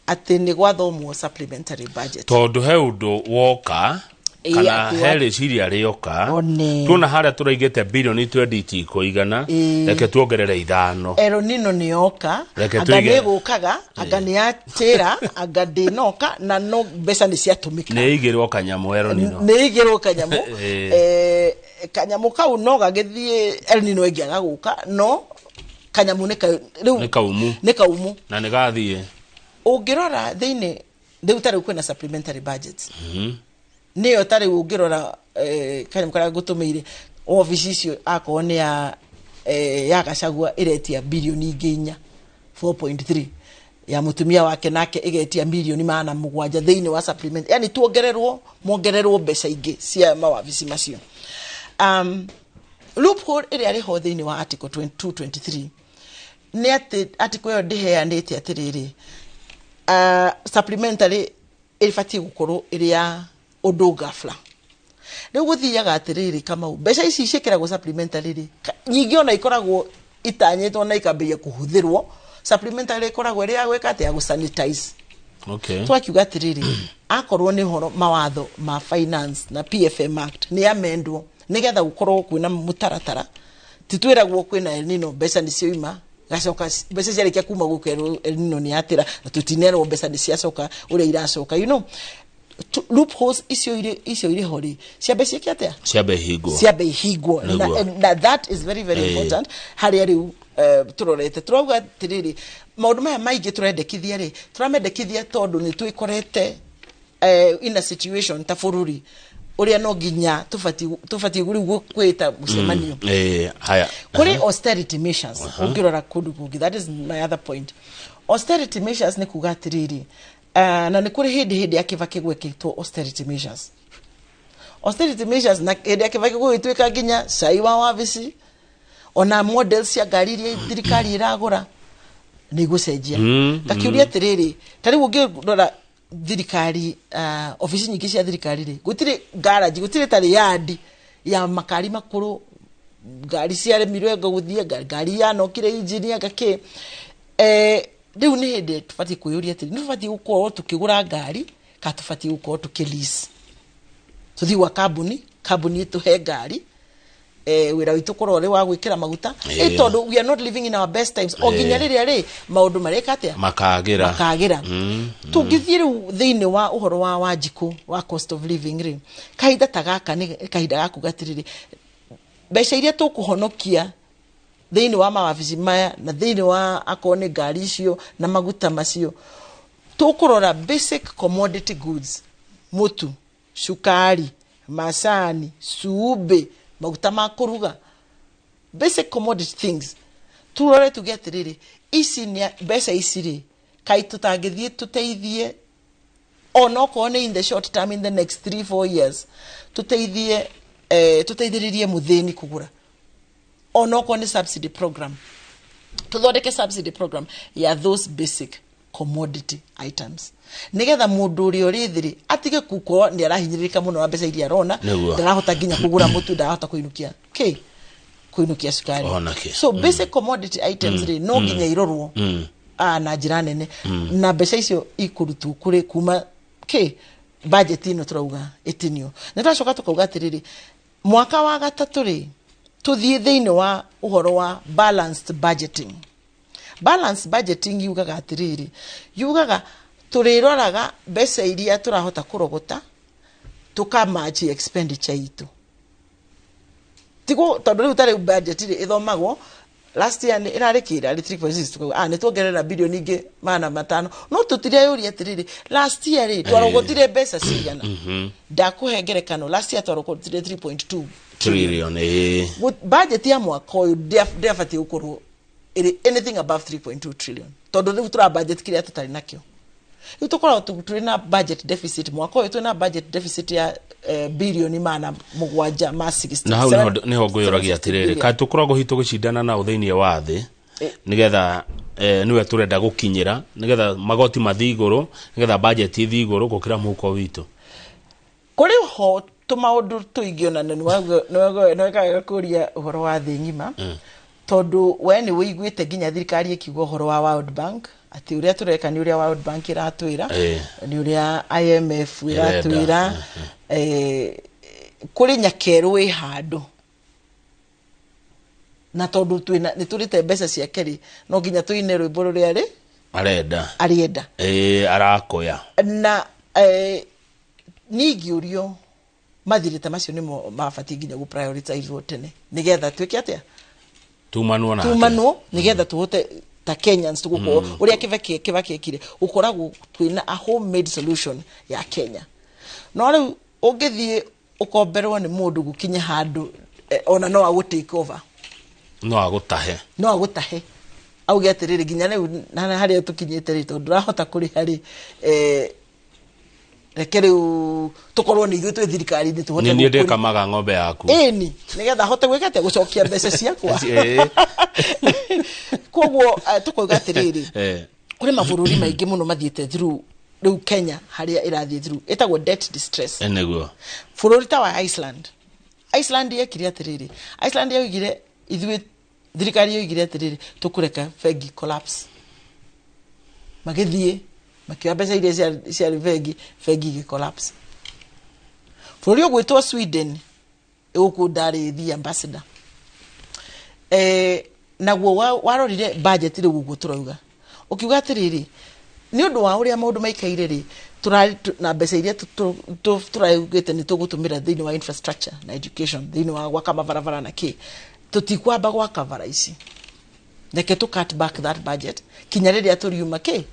atĩ nĩ gwathomwo supplementary budget. Tondũ he ũndũ woka kana atĩ he rĩciria rĩoka. One. Tuona harĩa tũraigĩte bilioni 20 itikũigana, reke tuongerere 5. El Nino nĩ yoka. Reke Anga tuige- nĩ gũkaga, anga nĩ yatĩra, anga ndĩnoka, na no mbeca nĩ ciatũmĩka. Nĩ igĩrwo kanyamũ El Nino. Nĩ igĩrwo kanyamũ. Kanyamũ kau no gagĩthiĩ El Nino ĩngĩaga gũka, no kanyamũ nĩ rĩu Nĩ kaumu. Nĩ kaumu. Na nĩ gathiĩ. Ũngĩrora thĩinĩ rĩu, ta rĩu kwĩna supplementary budget, nĩyo ta rĩu ũngĩrora kanyamũ karĩa ngũtũmĩire, obici icio akorwo nĩ ya ya Gachagua ĩretia bilioni ingĩ 4, 4.3, ya mũtumia wake nake ĩgetia milioni 700 thĩinĩ wa supplement, yani tuongererwo, mongererwo mbeca ingĩ cia mawabici macio. Loophole ĩrĩa ĩrĩ ho thĩinĩ wa article 223 nĩ atĩ article ĩyo ndĩheanĩte atĩrĩrĩ, supplementary ĩbatiĩ gũkorwo ĩrĩ ya ũndũ ghafla. Rĩu gũthiaga atĩrĩrĩ, Kamau, mbeca ici ciĩkĩragwo supplementary rĩ, nyingĩ ona ikoragwo itanyĩtwo na ikambĩrĩria kũhũthĩrwo. Supplementary ĩkoragwo ĩrĩ ya gwĩka atĩ ya gũsanitize. Twakiuga atĩrĩrĩ, akorwo nĩ ũhoro mawatho ma finance na PFM Act nĩ amendwo nĩgetha gũkorwo kwĩna mũtaratara, ti twĩragwo kwĩna El Nino, mbeca nĩ cioima, gacoka mbeca ciarĩkia kuma gũkerwo El Nino nĩ yatĩra, na tũtinerwo mbeca nĩ ciacoka ũrĩa iracoka. Loopholes icio irĩ ho rĩ, ciambe ciĩke atĩa? Ciambe hingwo. Ciambe ihingwo. Nĩguo. Na that is very very important. Harĩa rĩu tũrorete tũrauga atĩrĩrĩ, maũndũ maya maingĩ tũrendekithia rĩ, tũramendekithia tondũ nĩ twĩkorete in a situation ta bũrũri ũrĩa no nginya tũbatiĩ rĩu kwĩta mũcemanio. Haya. Kũrĩ austerity measures ũngĩrora kũndũ kũngĩ. That is my other point. Austerity measures nĩ kuga atĩrĩrĩ, na nĩ kũrĩ hĩndĩ ya Kibaki gwĩkĩtwo austerity measures. Austerity measures na hĩndĩ ya Kibaki gũgĩtuĩka nginya cai wa wabici, ona models cia ngari iria thirikari ĩragũra nĩ igũcenjia. Ngakĩũria atĩrĩrĩ, ta rĩu ũngĩrora thirikari, obici nyingĩ cia thirikari rĩ, gũtirĩ garage, gũtirĩ tarĩ yard ya makari makũrũ, ngari ciaremirwe gũthiĩ, ngari yanokire injini anga kĩ. Rĩu nĩ hĩndĩ tũbatiĩ kwĩyũria atĩrĩ, nĩ tũbatiĩ gũkorwo tũkĩgũra ngari kana tũbatiĩ gũkorwo tũkĩ lease, tũthiĩ gwa kambuni, kambuni ĩtũhe ngari, wĩra witũ korwo ũrĩ wa gwĩkĩra maguta? Tondũ we are not living in our best times o nginya rĩrĩa rĩ maũndũ mareka atĩa? Makagĩra. Makagĩra. Tũngĩthiĩ rĩu thĩinĩ wa ũhoro wa Wanjikũ wa cost of living rĩ, kahinda ta gaka nĩ kahinda ga kuga atĩrĩrĩ, mbeca iria tũkũhonokia thĩinĩ wa mawabici maya na thĩinĩ wa akorwo nĩ ngari icio na maguta macio, tũkũrora basic commodity goods, mũtu, cukari, macani, cumbĩ, maguta ma kũruga, basic commodity things, turore tuge atĩrĩrĩ, ici nĩ mbeca ici rĩ, kaĩ tũtangĩthiĩ tũteithie onokorwo nĩ in the short term, in the next 3 4 years, tũteithie, tũteithĩrĩrie mũthĩni kũgũra, onokorwo nĩ subsidy program, tũthondeke subsidy program ya those basic commodity items, nigetha mũndũ ũrĩa ũrĩ thĩ rĩ atige gũkorwo nĩ arahinyĩrĩrĩka mũno na mbeca iria arona. Ndarahota nginya kũgũra mũtu, ndarahota kũinũkia kĩ, kũinũkia cukari. Ona kĩ. So basic commodity items rĩ, no nginya irorwo na njĩra nene, na mbeca icio ikũrutwo kũrĩ kuma kĩ budget ĩno tũrauga ĩtinio. Na twacoka tũkauga atĩrĩrĩ, mwaka wa gatatũ rĩ, tũthiĩ thĩinĩ wa ũhoro wa balanced budgeting. Balanced budgeting yugaga atĩrĩrĩ, yugaga tũrĩroraga mbeca iria tũrahota kũrogota, tũkamachi expenditure itũ, tigo tondũ rĩu ta rĩu budget rĩ ĩthomagwo last year nĩ ĩrarĩ kĩ, ĩrarĩ 3.6, tukauga nĩ tuongerera bilioni ingĩ 500, no tũtireyũria atĩrĩrĩ, last year rĩ twarogotire mbeca cigana? Ndakũhe ngerekano, last year twarogotire 3.2 trillion. Budget ya mwaka ũyũ ndĩabatiĩ gũkorwo ĩrĩ anything above 3.2 trillion, tondũ rĩu tũra budget kĩrĩa tũtarĩ nakĩo. Rĩu tũkoragwo tũrĩ na budget deficit, mwaka ũyũ twĩ na budget deficit ya bilioni 700 ma 60 Na hau niho ngwĩyũragia 760 atĩrĩrĩ, billion. kaĩ tũkoragwo hihi tũgĩcindana nao thĩinĩ wa thĩ, nĩgetha nĩwe tũrenda gũkinyĩra, nĩgetha magoti mathiĩ igũrũ, nĩgetha budget ithiĩ igũrũ gũkĩra mũhuko witũ? Kũrĩ ho tũmaũndũ tũingĩ ona nĩwekaga kũria ũhoro wa thĩ ng'ima. Tondu we nĩ wĩiguĩte nginya thirikari ĩkiuga ũhoro wa World Bank atĩ ũrĩa tũreka nĩ ũrĩa World Bank ĩratwĩra, nĩ ũrĩa IMF ĩratwĩra. Kũrĩ nyakerũ wĩ handũ na tondu twĩna nĩ tũrĩte mbeca ciake rĩ, no nginya tũine rwĩmbo rũrĩa rĩ arenda. Arĩenda. Arakoya. Na ningĩũrio mathirĩ ta macio nĩmo mabatiĩ nginya gũ prioritize tene nĩgetha twĩke atĩa? Tumanwo nake. Tumanwo nĩgetha tũhote ta Kenyans tũgũkorwo ũrĩa Kibaki ekire, gũkoragwo twĩna a homemade solution ya Kenya. No rĩu ũngĩthiĩ ũkomberwo nĩ mũndũ gũkinye handũ, ona no agũ take over. No agũtahe. No agũtahe auge atĩrĩrĩ, nginya rĩu na harĩa tũkinyĩte rĩ, tondũ ndũrahota kũrĩha rĩ, reke rĩu tũkorwo nĩ ithuĩ twĩ thirikari-inĩ tũhote Nĩ niĩ gũkũria. Ndĩkamaga ng'ombe yaku. Ĩni nĩgetha ahote gwĩka atĩa? Gũcokia mbeca ciakwa. Koguo tũkauga atĩrĩrĩ, kũrĩ mabũrũri maingĩ mũno mathiĩte through rĩu Kenya harĩa ĩrathiĩ through, ĩtagwo debt distress. Nĩguo. Bũrũri ta wa Iceland, Iceland yekire atĩrĩrĩ, Iceland yoigire ithuĩ, thirikari yoigire atĩrĩrĩ, tũkũreka bengi collapse. Magĩthiĩ makĩoya mbeca iria ciarĩ bengi, bengi igĩ collapse. Bũrũri ũgwĩtwo Sweden, gũkũ ndarĩ the ambassador, naguo warorire budget rĩu ũguo tũrauga, ũkiuga atĩrĩrĩ, nĩ ũndũ wa ũrĩa maũndũ maikaire rĩ, na mbeca iria tũraugĩte nĩ tũgũtũmĩra thĩinĩ wa infrastructure na education, thĩinĩ wa gwaka mabarabara na kĩ, tũtikwamba gwaka bara ici, reke tũ cut back that budget kinya rĩrĩa tũriuma kĩ,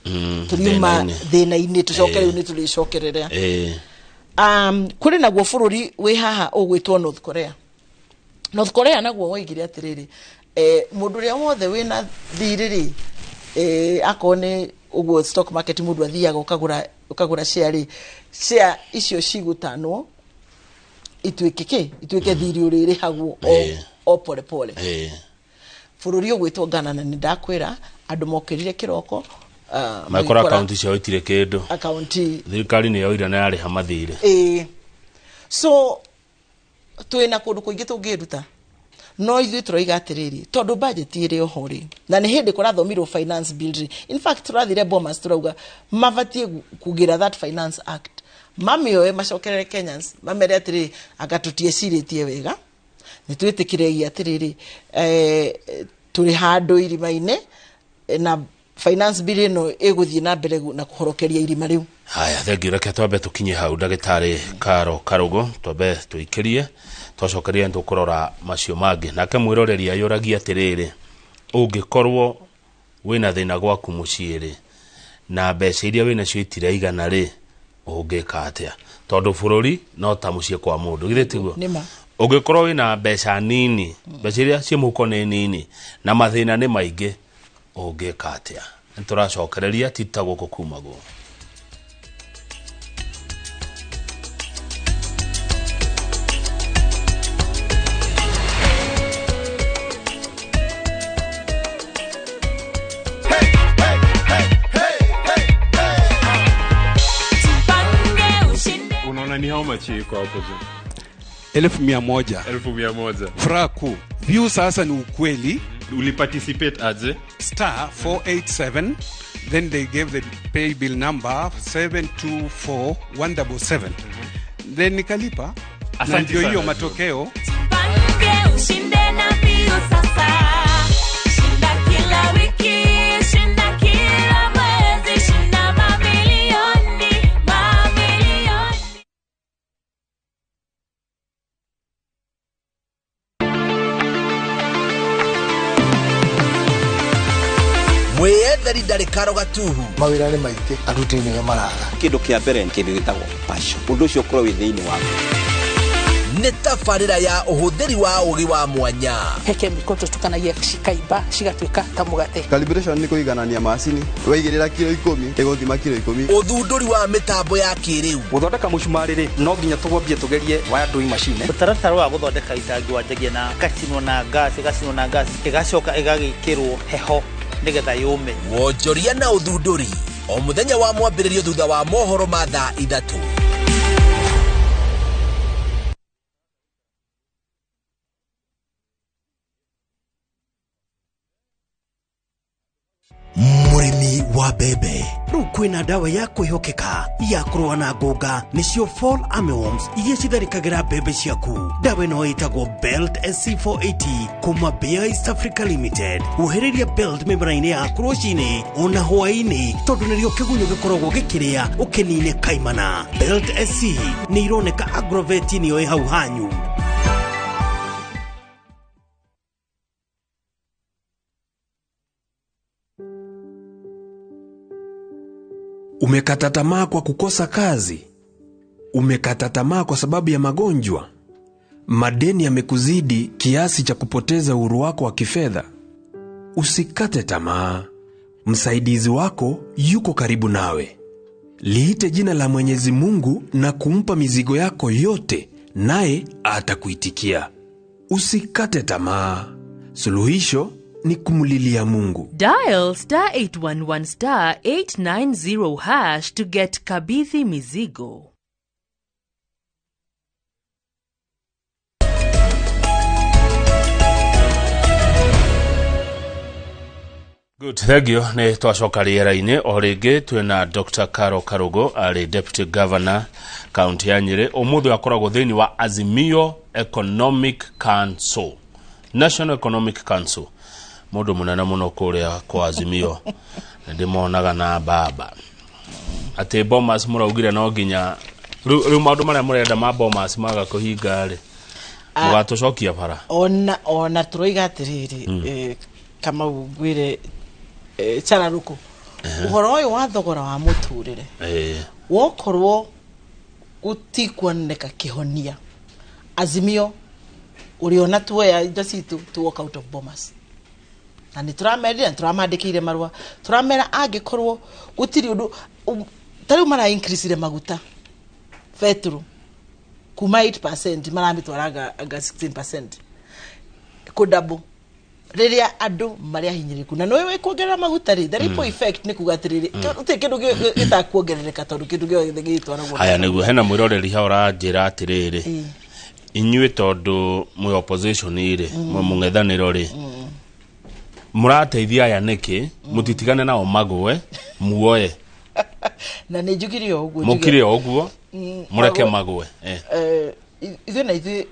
tũriuma thĩna-inĩ. Thĩna-inĩ, tũcoke rĩu nĩ tũrĩcokerera. Kũrĩ naguo bũrũri wĩ haha ũgwĩtwo North Korea. North Korea naguo woigire atĩrĩrĩ, mũndũ ũrĩa wothe wĩna thirĩ rĩ, akorwo nĩ ũguo stock market mũndũ athiaga ũkagũra share rĩ, share icio cigũtanwo ituĩke kĩ, ituĩke thirĩ ũrĩrĩhagwo o, o pole pole. Bũrũri ũgwĩtwo Ghana, na nĩ ndakwĩra andũ mokĩrire kĩroko, makora magĩkora akaunti ciao itirĩ kĩndũ. Akaunti. Thirikari nĩ yoire na yarĩha mathirĩ. Ĩĩ, so twĩna kũndũ kũingĩ tũngĩruta, no ithuĩ tũroiga atĩrĩrĩ, tondũ budget ĩrĩ oho rĩ, na nĩ hĩndĩ kũrathomirwo finance bill rĩ, in fact tũrathire Bomas, tũrauga mabatiĩ kũgĩra that finance act, mamĩoe macokerere Kenyans, mamere atĩrĩrĩ, anga tũtiecirĩtie wega, nĩ twĩtĩkĩregia atĩrĩrĩ, tũrĩ handũ irima-inĩ, na finance bill ĩno ĩgũthiĩ na mbere na kũhorokeria irima rĩu. Haya, thengiũ. Reke twambe tũkinye hau, ndagĩtarĩ Karo Karũgũ, twambe tũikĩrie, twacokeria nĩ tũkũrora macio mangĩ. Nake mwĩroreri ayũragia atĩrĩrĩ, ũngĩkorwo wĩna thĩna gwaku mũciĩ rĩ, na mbeca iria wĩnacio itiraigana rĩ, ũngĩka atĩa? Tondũ bũrũri no ta mũciĩ kwa mũndũ, githĩ tiguo? Nĩma. Ũngĩkorwo wĩna mbeca nini, mbeca iria ciĩ mũhuko nĩ nini na mathĩna nĩ maingĩ, ũngĩka atĩa? Nĩ tũracokereria tita gũkũ kumagwo. Tupange ushinde. Unaona ni how much iko hapo juu? 100,000. 100,000. Furaha kuu view sasa ni ukweli. Uliparticipate aje? Star 487, then they gave the pay bill number 724177, then nikalipa na Asante ndio hiyo sana. Matokeo. Tupange ushinde na mbio sasa. Shinda kila wiki, shinda kila mwezi, shinda mamilioni, mamilioni. Mwĩyetheri ndarĩ karo gatuhu. Mawĩra nĩ maingĩ, aruti nĩo maraga. Kĩndũ kĩa mbere nĩ kĩndũ gĩtagwo passion, ũndũ ũcio ũkorwo wĩ thĩinĩ waku. Nĩ tabarĩra ya ũhũthĩri wa ũgĩ wa mwanya. He chemical tũtukanagia cikaimba cigatuĩka ta mũgate. Calibration nĩ kũiganania macini, waigĩrĩra kiro 10 ĩgũthima kiro 10. Ũthundũri wa mĩtambo ya kĩrĩu. Gũthondeka mũcumarĩ rĩ, no nginya tũgwambie tũgerie wire doing machine. Mũtaratara wa gũthondeka itangi wanjagia na gacinwo na ngasi, ĩgacinwo na ngasi, ĩgacoka ĩgagĩkĩrwo heho nĩgetha yũme. Wonjoria na ũthundũri o mũthenya wa mwambĩrĩrio thutha wa mohoro ma thaa 3. wa mbembe. Rĩu kwĩna ndawa ya kwĩhokeka ya kũrũa na ngũnga, nĩcio fall armyworms iria citharĩkagĩra mbembe ciaku. Ndawa ĩno ĩtagwo Belt SC480 kuma Bayer East Africa Limited. Wohereria Belt mĩmera-inĩ yaku rũcinĩ ona hwaĩ-inĩ, tondũ nĩrĩo kĩgunyũ gĩkoragwo gĩkĩrĩa ũkĩnine kaimana. Belt SC nĩ ironeka Agrovet nĩyo ĩ hau hanyu. Umekata tamaa kwa kukosa kazi? Umekata tamaa kwa sababu ya magonjwa? Madeni yamekuzidi kiasi cha kupoteza uhuru wako wa kifedha? Usikate tamaa. Msaidizi wako yuko karibu nawe. Liite jina la Mwenyezi Mungu na kumpa mizigo yako yote, naye atakuitikia. Usikate tamaa. Suluhisho ni kumulilia Mungu. Dial star 811 star 890 hash to get Kabithi Mizigo. Good, thank you. Nĩ twacoka rĩera-inĩ o rĩngĩ twĩna Dr. Caro Karugo, arĩ Deputy Governor kaunti ya Nyĩrĩ. Ũmũthĩ akoragwo thĩinĩ wa Azimio Economic Council, National Economic Council. Mũndũ mũnene mũno kũrĩa kwa Azimio. Nĩndĩmonaga na baba atĩ Bomas mũraugire no nginya rĩu maũndũ marĩa mũrenda ma Bomas maga kũhinga rĩ, mũgatũcokia bara. Ona tũroiga atĩrĩrĩ, Kamau ngwĩre cararũkũ ũhoro ũyũ wa thogora wa mũtũrĩre wokorwo gũtikuoneka kĩhonia, Azimio ũrĩona tuoya indo citũ to walk out of Bomas. Na nĩ tũramerire, nĩ tũramandĩkĩire marũa, tũramera angĩkorwo gũtirĩ ũndũ ta rĩu mara increase maguta betũrũ kuma 8% maramĩtwaraga anga 16% kũ double rĩrĩa andũ marĩ ahinyĩrĩku. Na nĩũĩ kuongerera maguta rĩ, the ripple effect nĩ kuga atĩrĩrĩ gũtirĩ kĩndũ gĩtakuongerereka tondũ kĩndũ gĩothe gĩgĩtwaragwo. Haya, nĩguo hena mwĩroreri hau ũranjĩra atĩrĩrĩ, inyuĩ tondũ mwĩ opposition rĩ, mwĩ mũng'ethanĩro rĩ, mũrateithia aya nĩkĩ? Mũtitigane nao magũe muoye. Na nĩ njugire o ũguo, mũkire o ũguo, mũreke magũe. Ithuĩ na ithuĩ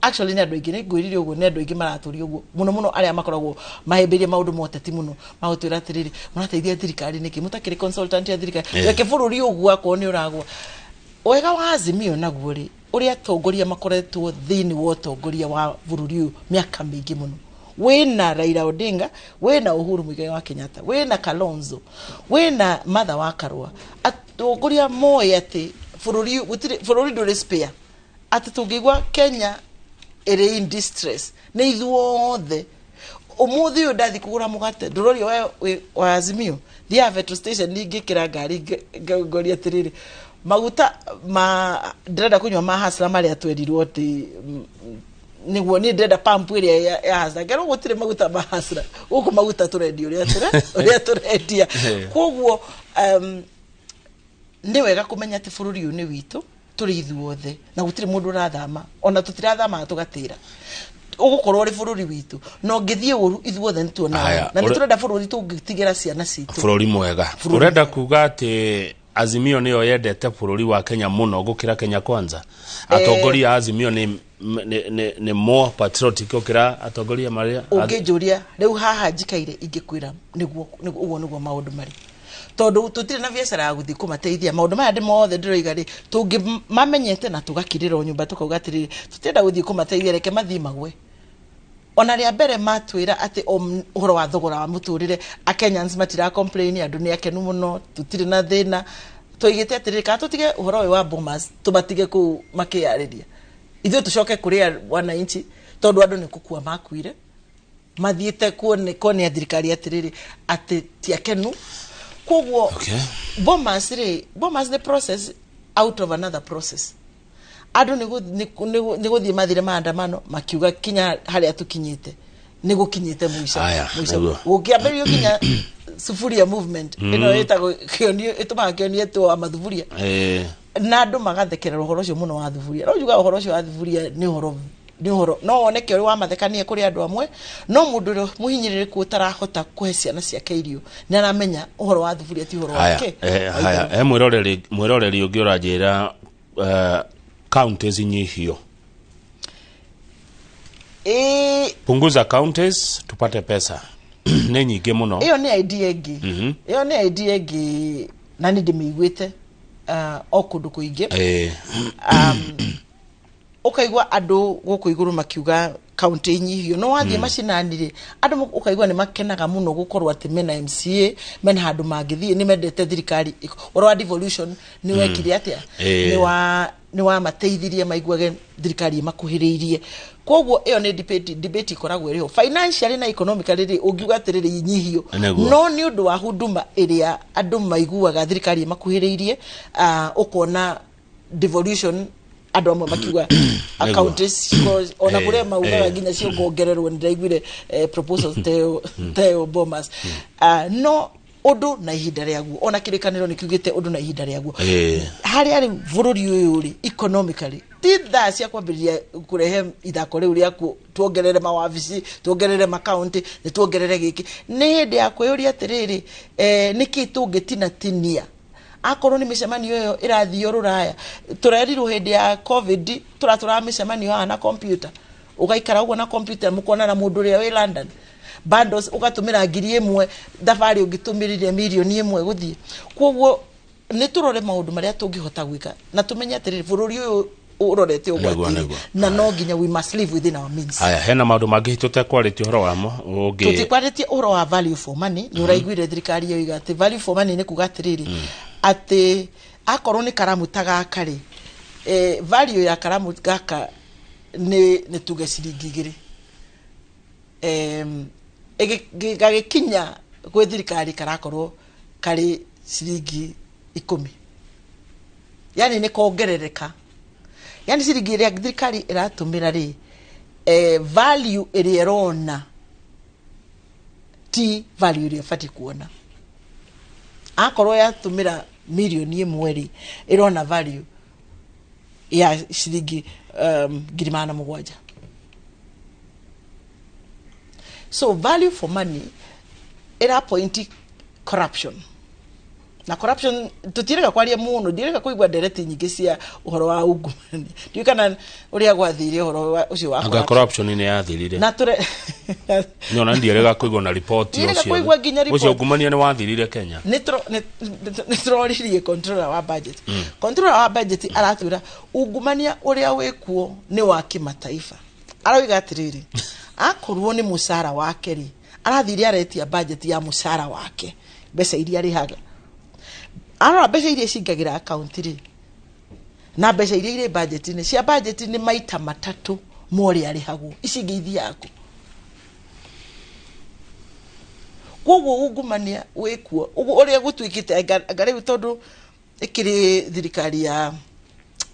actually nĩ andũ aingĩ, nĩ ngwĩrire ũguo, nĩ andũ aingĩ maratũria ũguo mũno mũno arĩa makoragwo mahĩmbĩirie maũndũ ma ũteti mũno, magũtwĩra atĩrĩrĩ, mũrateithia thirikari nĩkĩ, mũtakĩrĩ consultant ya thirikari, reke bũrũri ũguo akorwo nĩ ũragwa. Wega wa Azimio naguo rĩ, ũrĩa atongoria makoretwo thĩinĩ wa ũtongoria wa bũrũri ũyũ mĩaka mĩingĩ mũno, wĩna Raila Odinga, wĩna Uhuru Muigai wa Kenyatta, wĩna Kalonzo, wĩna Martha wa Karua, atongoria moĩ atĩ bũrũri bũrũri ndũrĩ spare, atĩ tũngĩigua Kenya ĩrĩ in distress nĩ ithuothe. Ũmũthĩ ũyũ ndathi kũgũra mũgate, ndũroria we wa Azimio, thiaga petrol station ningĩkĩra ngari ngoria atĩrĩrĩ, maguta ma ndĩrenda kũnyua ma Hustler marĩa twerirwo atĩ nĩguo niĩ ndĩrenda pump ĩrĩa ya Hustler, ngerwo gũtirĩ maguta ma Hustler gũkũ, maguta tũrendia ũrĩa tũrendia. Koguo nĩ wega kũmenya atĩ bũrũri ũyũ nĩ witũ, tũrĩ ithuothe, na gũtirĩ mũndũ ũrathama, ona tũtirathama tũgatĩra, ũgũkorwo ũrĩ bũrũri witũ, na ũngĩthiĩ ũru ithuothe nĩ tuonaga, na nĩ tũrenda bũrũri tũngĩtigĩra ciana citũ bũrũri mwega. Ũrenda kuga atĩ Azimio nĩyo yendete bũrũri wa Kenya mũno gũkĩra Kenya Kwanza? Atongoria a Azimio nĩ more patriotic gũkĩra atongoria marĩa? Ũngĩnjũria rĩu haha njikaire ingĩkwĩra nĩguo, ũguo nĩguo maũndũ marĩ, tondũ tũtirĩ na biacara ya gũthiĩ kũmateithia. Maũndũ maya ndĩ mothe ndĩroiga rĩ, tũngĩmamenyete na tũgakirĩra o nyũmba tũkauga atĩrĩrĩ, tũtirenda gũthiĩ kũmateithia, reke mathiĩ magwe. Ona rĩa mbere matwĩra atĩ ũhoro wa thogora wa mũtũrĩre, Kenyans matira complain, andũ nĩ akenu mũno, tũtirĩ na thĩna, tũigĩte atĩrĩrĩ, kana tũtige ũhoro ũyũ wa Bomas, tũmatige kũu makĩyarĩria, ithuĩ tũcoke kũrĩ wananchi, tondũ andũ nĩ kũkua makuire, mathiĩte kuonia thirikari atĩrĩrĩ atĩ ti akenu. Koguo Bomas rĩ, Bomas nĩ process out of another process. Andũ nĩ gũthiĩ mathire maandamano makiuga kinya harĩa tũkinyĩte nĩ gũkinyĩte mũico, gũkĩambĩrĩrio kinya sufuria movement ĩno ĩtagwo kĩonio, ĩtũmaga kĩonio ĩtwo wa mathuburia, na andũ magathekerera ũhoro ũcio mũno wa thuburia. No njugaga ũhoro ũcio wa thuburia nĩ ũhoro Nĩ ũhoro no woneke ũrĩ wa mathekania kũrĩ andũ amwe, no mũndũ ũrĩa mũhinyĩrĩrĩku ũtarahota kũhe ciana ciake irio nĩ aramenya ũhoro wa thuburia ti ũhoro Haya, wake. haya, he mwĩroreri ũngĩ ũranjĩra counties inyihio. Punguza counties tupate pesa, nĩ nyingĩ mũno. Ĩyo nĩ idea ĩngĩ. Ĩyo nĩ idea ĩngĩ na nĩ ndĩmĩiguĩte o kũndũ kũingĩ. Ũkaigua andũ gũkũ igũrũ makiuga kaunti inyihio, no wathiĩ macinani rĩ, andũ ũkaigua nĩ makenaga mũno gũkorwo atĩ mena MCA, mena handũ mangĩthiĩ, nĩ mendete thirikari. Ũhoro wa devolution nĩ wekire atĩa? Nĩ wamateithirie maiguage thirikari ĩmakuhĩrĩirie. Koguo ĩyo nĩ debate ĩkoragwo ĩrĩho financially na economically rĩ, ũngiuga atĩrĩrĩ inyihio, no nĩ ũndũ wa huduma ĩrĩa andũ maiguaga thirikari ĩmakuhĩrĩirie, ũkona devolution andũ amwe makiuga counties ona kũrĩa maugaga nginya ciongongererwo. Nĩ ndaiguire proposals teo Bomas. No ũndũ na ihinda rĩaguo, ona kĩrĩkanĩro nĩ kiugĩte ũndũ na ihinda rĩaguo. Harĩa rĩu bũrũri ũyũ rĩ, economically ti thaa cia kwambĩrĩria kũrehe ithako rĩu rĩakuo, tuongerere mawabici, tuongerere makaunti, nĩ tuongerere gĩkĩ. Nĩ hĩndĩ ya kwĩyũria atĩrĩrĩ, nĩkĩ tũngĩtinatinia akorwo nĩ mĩcemanio ĩyo ĩrathio rũraya? Tũrerirwo hĩndĩ ya COVID tũratũraga mĩcemanio haha na computer, ũgaikara ũguo na computer, mũkonana mũndũ ũrĩa wĩ London. Bundles ũgatũmĩra 1000 thabarĩ ũngĩtũmĩrire 1,000,000 gũthiĩ. Koguo nĩ tũrore maũndũ marĩa tũngĩhota gwĩka na tũmenye atĩrĩrĩ, bũrũri ũyũ ũrorete ũgwati-inĩ na no nginya we must live within our means. Haya, hena maũndũ mangĩ tũtekwarĩtie ũhoro wamo ũngĩ? Tũtikwarĩtie ũhoro wa value for money. Nĩ ũraiguire thirikari yoiga atĩ value for money nĩ kuga atĩrĩrĩ, atĩ akorwo nĩ karamu ta gaka rĩ, value ya karamu gaka nĩ tuge ciringi 2, gagĩkinya gwĩ thirikari karakorwo karĩ ciringi 10, yani nĩ kongerereka, yani ciringi ĩrĩa thirikari ĩratũmĩra rĩ, value ĩrĩa ĩrona ti value ĩrĩa ĩbatiĩ kuona. Akorwo yatũmĩra 1,000,000 rĩ, ĩrona value ya ciringi 700,000. So value for money ĩra point corruption, na corruption tũtirega kwaria mũno, ndirega kũigua ndereti nyingĩ cia ũhoro wa ungumania. Ndiũĩ kana ũrĩa gwathire ũhoro ũcio wa Anga corruption. Corruption nĩ yathirire? Na tũre Nyona ndierega kũigua na riboti. Ndierega Ũcio kũigua nginya ũcio report. ungumania nĩ wathirire Kenya? Nĩ tũroririe controller wa budget. Controller wa budget aratwĩra ungumania ũrĩa wĩkuo nĩ wa kĩmataifa. Aroiga atĩrĩrĩ, akorwo nĩ mũcara wake rĩ, arathire aretia budget ya mũcara wake, mbeca iria arĩhaga, arora mbeca iria cingagĩra akaunti rĩ na mbeca iria irĩ budget-inĩ, cia budget nĩ maita matatũ ma ũrĩa arĩhagwo, ici ingĩ ithiaga kũ? Koguo ungumania wĩkuo ũguo ũrĩa gũtuĩkĩte, anga rĩu tondũ ĩkĩrĩ thirikari ya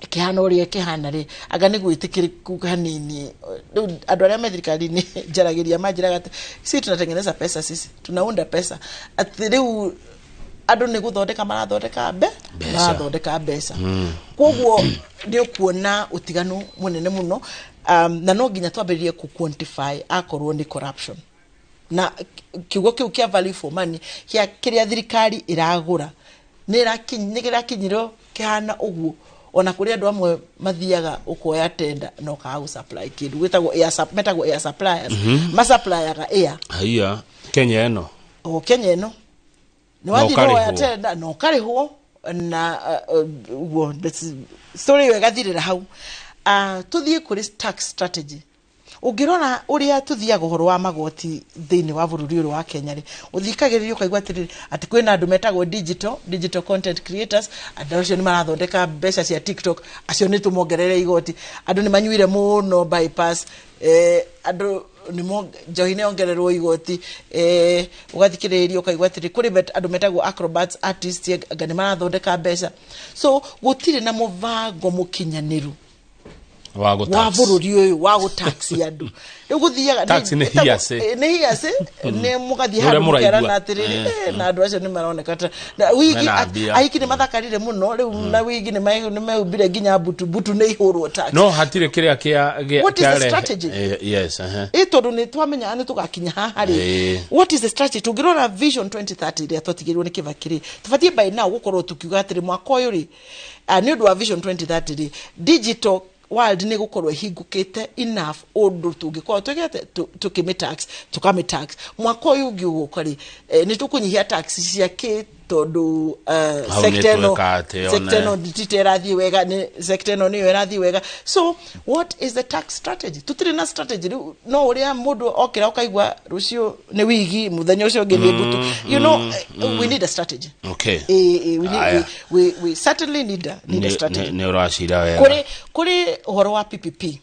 ĩkĩhana ũrĩa ĩkĩhana rĩ, anga nĩ gwĩtĩkĩrĩku hanini. Rĩu andũ arĩa me thirikari-inĩ njaragĩria manjĩraga atĩ sisi tunatengeneza pesa, sisi tunaunda pesa, atĩ rĩu andũ nĩ gũthondeka marathondeka Mbeca. Marathondeka mbeca. Koguo nĩ ũkuona ũtiganu mũnene mũno, na no nginya twambĩrĩrie kũ quantify akorwo nĩ corruption na kiugo kĩu kĩa value for money kĩa kĩrĩa thirikari ĩragũra nĩ kĩrakinyirwo kĩhana ũguo. Ona kũrĩ andũ amwe mathiaga ũkoya tenda na ũkaga gũ supply kĩndũ gwĩtagwo metagwo air suppliers. Masupplyaga air. Haiya, Kenya ĩno? O Kenya ĩno nĩ Na wathiĩ woya ũkarĩhwo. tenda na ũkarĩhwo na ũguo story ĩyo ĩgathirĩra hau. Tũthiĩ kũrĩ tax strategy. Ũngĩrora ũrĩa tũthiaga ũhoro wa magoti thĩinĩ wa bũrũri ũyũ wa Kenya rĩ, ũthikagĩrĩria ũkaigua atĩrĩrĩ, atĩ kwĩna andũ metagwo digital content creators, andũ acio nĩ marathondeka mbeca cia TikTok, acio nĩ tũmongerere igoti. Andũ nĩ manyuire mũno bypass, andũ nĩ njohi nĩ yongererwo igoti. Ũgathikĩrĩria ũkaigua atĩrĩ kũrĩ andũ metagwo acrobats artists, anga nĩ marathondeka mbeca. So gũtirĩ na mũbango mũkinyanĩru Wa gũ wa tax. bũrũri ũyũ wa gũtax andũ. Rĩu gũthiaga Tax nĩ hearsay. Nĩ hearsay, nĩ mũgathiĩ Nĩ handũ ũrĩa mũraigua. mũkerana atĩrĩrĩ, na andũ acio nĩ maroneka ta na wigi Mena mbia. ahiki nĩ mathakarire mũno rĩu na wigi nĩ meumbire nginya mbutu mbutu nĩ ihũrwo tax. No hatirĩ kĩrĩa kĩa What is the kĩarehe- strategy? Yes, uh-huh. Ĩ tondũ nĩ twamenya nĩ tũgakinya haha rĩ, what is the strategy? Tũngĩrora Vision 2030 ĩrĩa twatigĩrwo nĩ Kibaki rĩ, tũbatiĩ by now gũkorwo tũkiuga atĩrĩ, mwaka ũyũ rĩ, nĩ ũndũ wa Vision 2030 rĩ, digital world nĩ gũkorwo ĩhingũkĩte enough ũndũ tũngĩkorwo twĩkĩte tũkĩmĩ tax, tũkamĩ tax. Mwaka ũyũ ũngĩ ũgũka rĩ, nĩ tũkũnyihia tax cia kĩ, tondũ Hau nĩ sector ĩno tweka atĩ sector one. ĩno tite ĩrathiĩ wega, nĩ sector ĩno nĩyo ĩrathiĩ wega. So what is the tax strategy? Tũtirĩ na strategy. Rĩu no ũrĩa mũndũ okĩra ũkaigua rũciũ nĩ wigi, mũthenya ũcio ũngĩ nĩ mbutu. We need a strategy. We, need, Aya. we certainly need a strategy. Nĩ ũracira wega. Kũrĩ ũhoro wa PPP.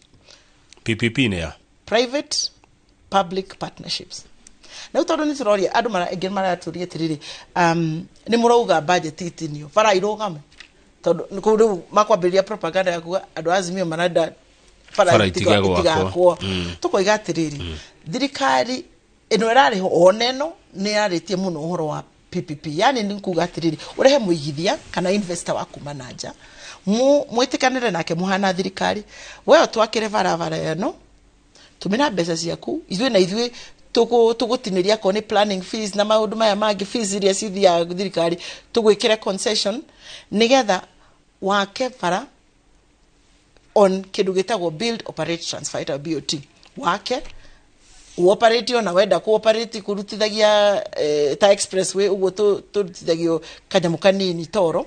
PPP nĩ ya? Private public partnerships. Na rĩu tondũ nĩ tũroria andũ aingĩ maratũria atĩrĩrĩ, nĩ mũrauga budget itinio bara irũgame, tondũ kũu rĩu makwambĩrĩria propaganda ya kuga andũ a Azimio marenda bara Bara itige gwakwo. Itigakwo. Tũkoiga atĩrĩrĩ, thirikari ĩno ĩrarĩho ona ĩno nĩ yarĩtie mũno ũhoro wa PPP, yani nĩ kuga atĩrĩrĩ, ũrehe mũigithia kana investor wa kuma na nja, mwĩtĩkanĩre nake mũhana thirikari, we ũtwakĩre barabara ĩno, tũmĩra mbeca ciaku, ithuĩ na ithuĩ tũgũtinĩria akorwo nĩ planning fees na maũndũ maya mangĩ, fees iria cithiaga thirikari, tũgwĩkĩre concession nĩgetha wake bara on kĩndũ gĩtagwo build, operate, transfer, ĩtagwo BOT. Wake ũoperate, ona wenda kũoperate kũrutithagia ta expressway ũguo tũrutithagio kanyamũ kanini toro,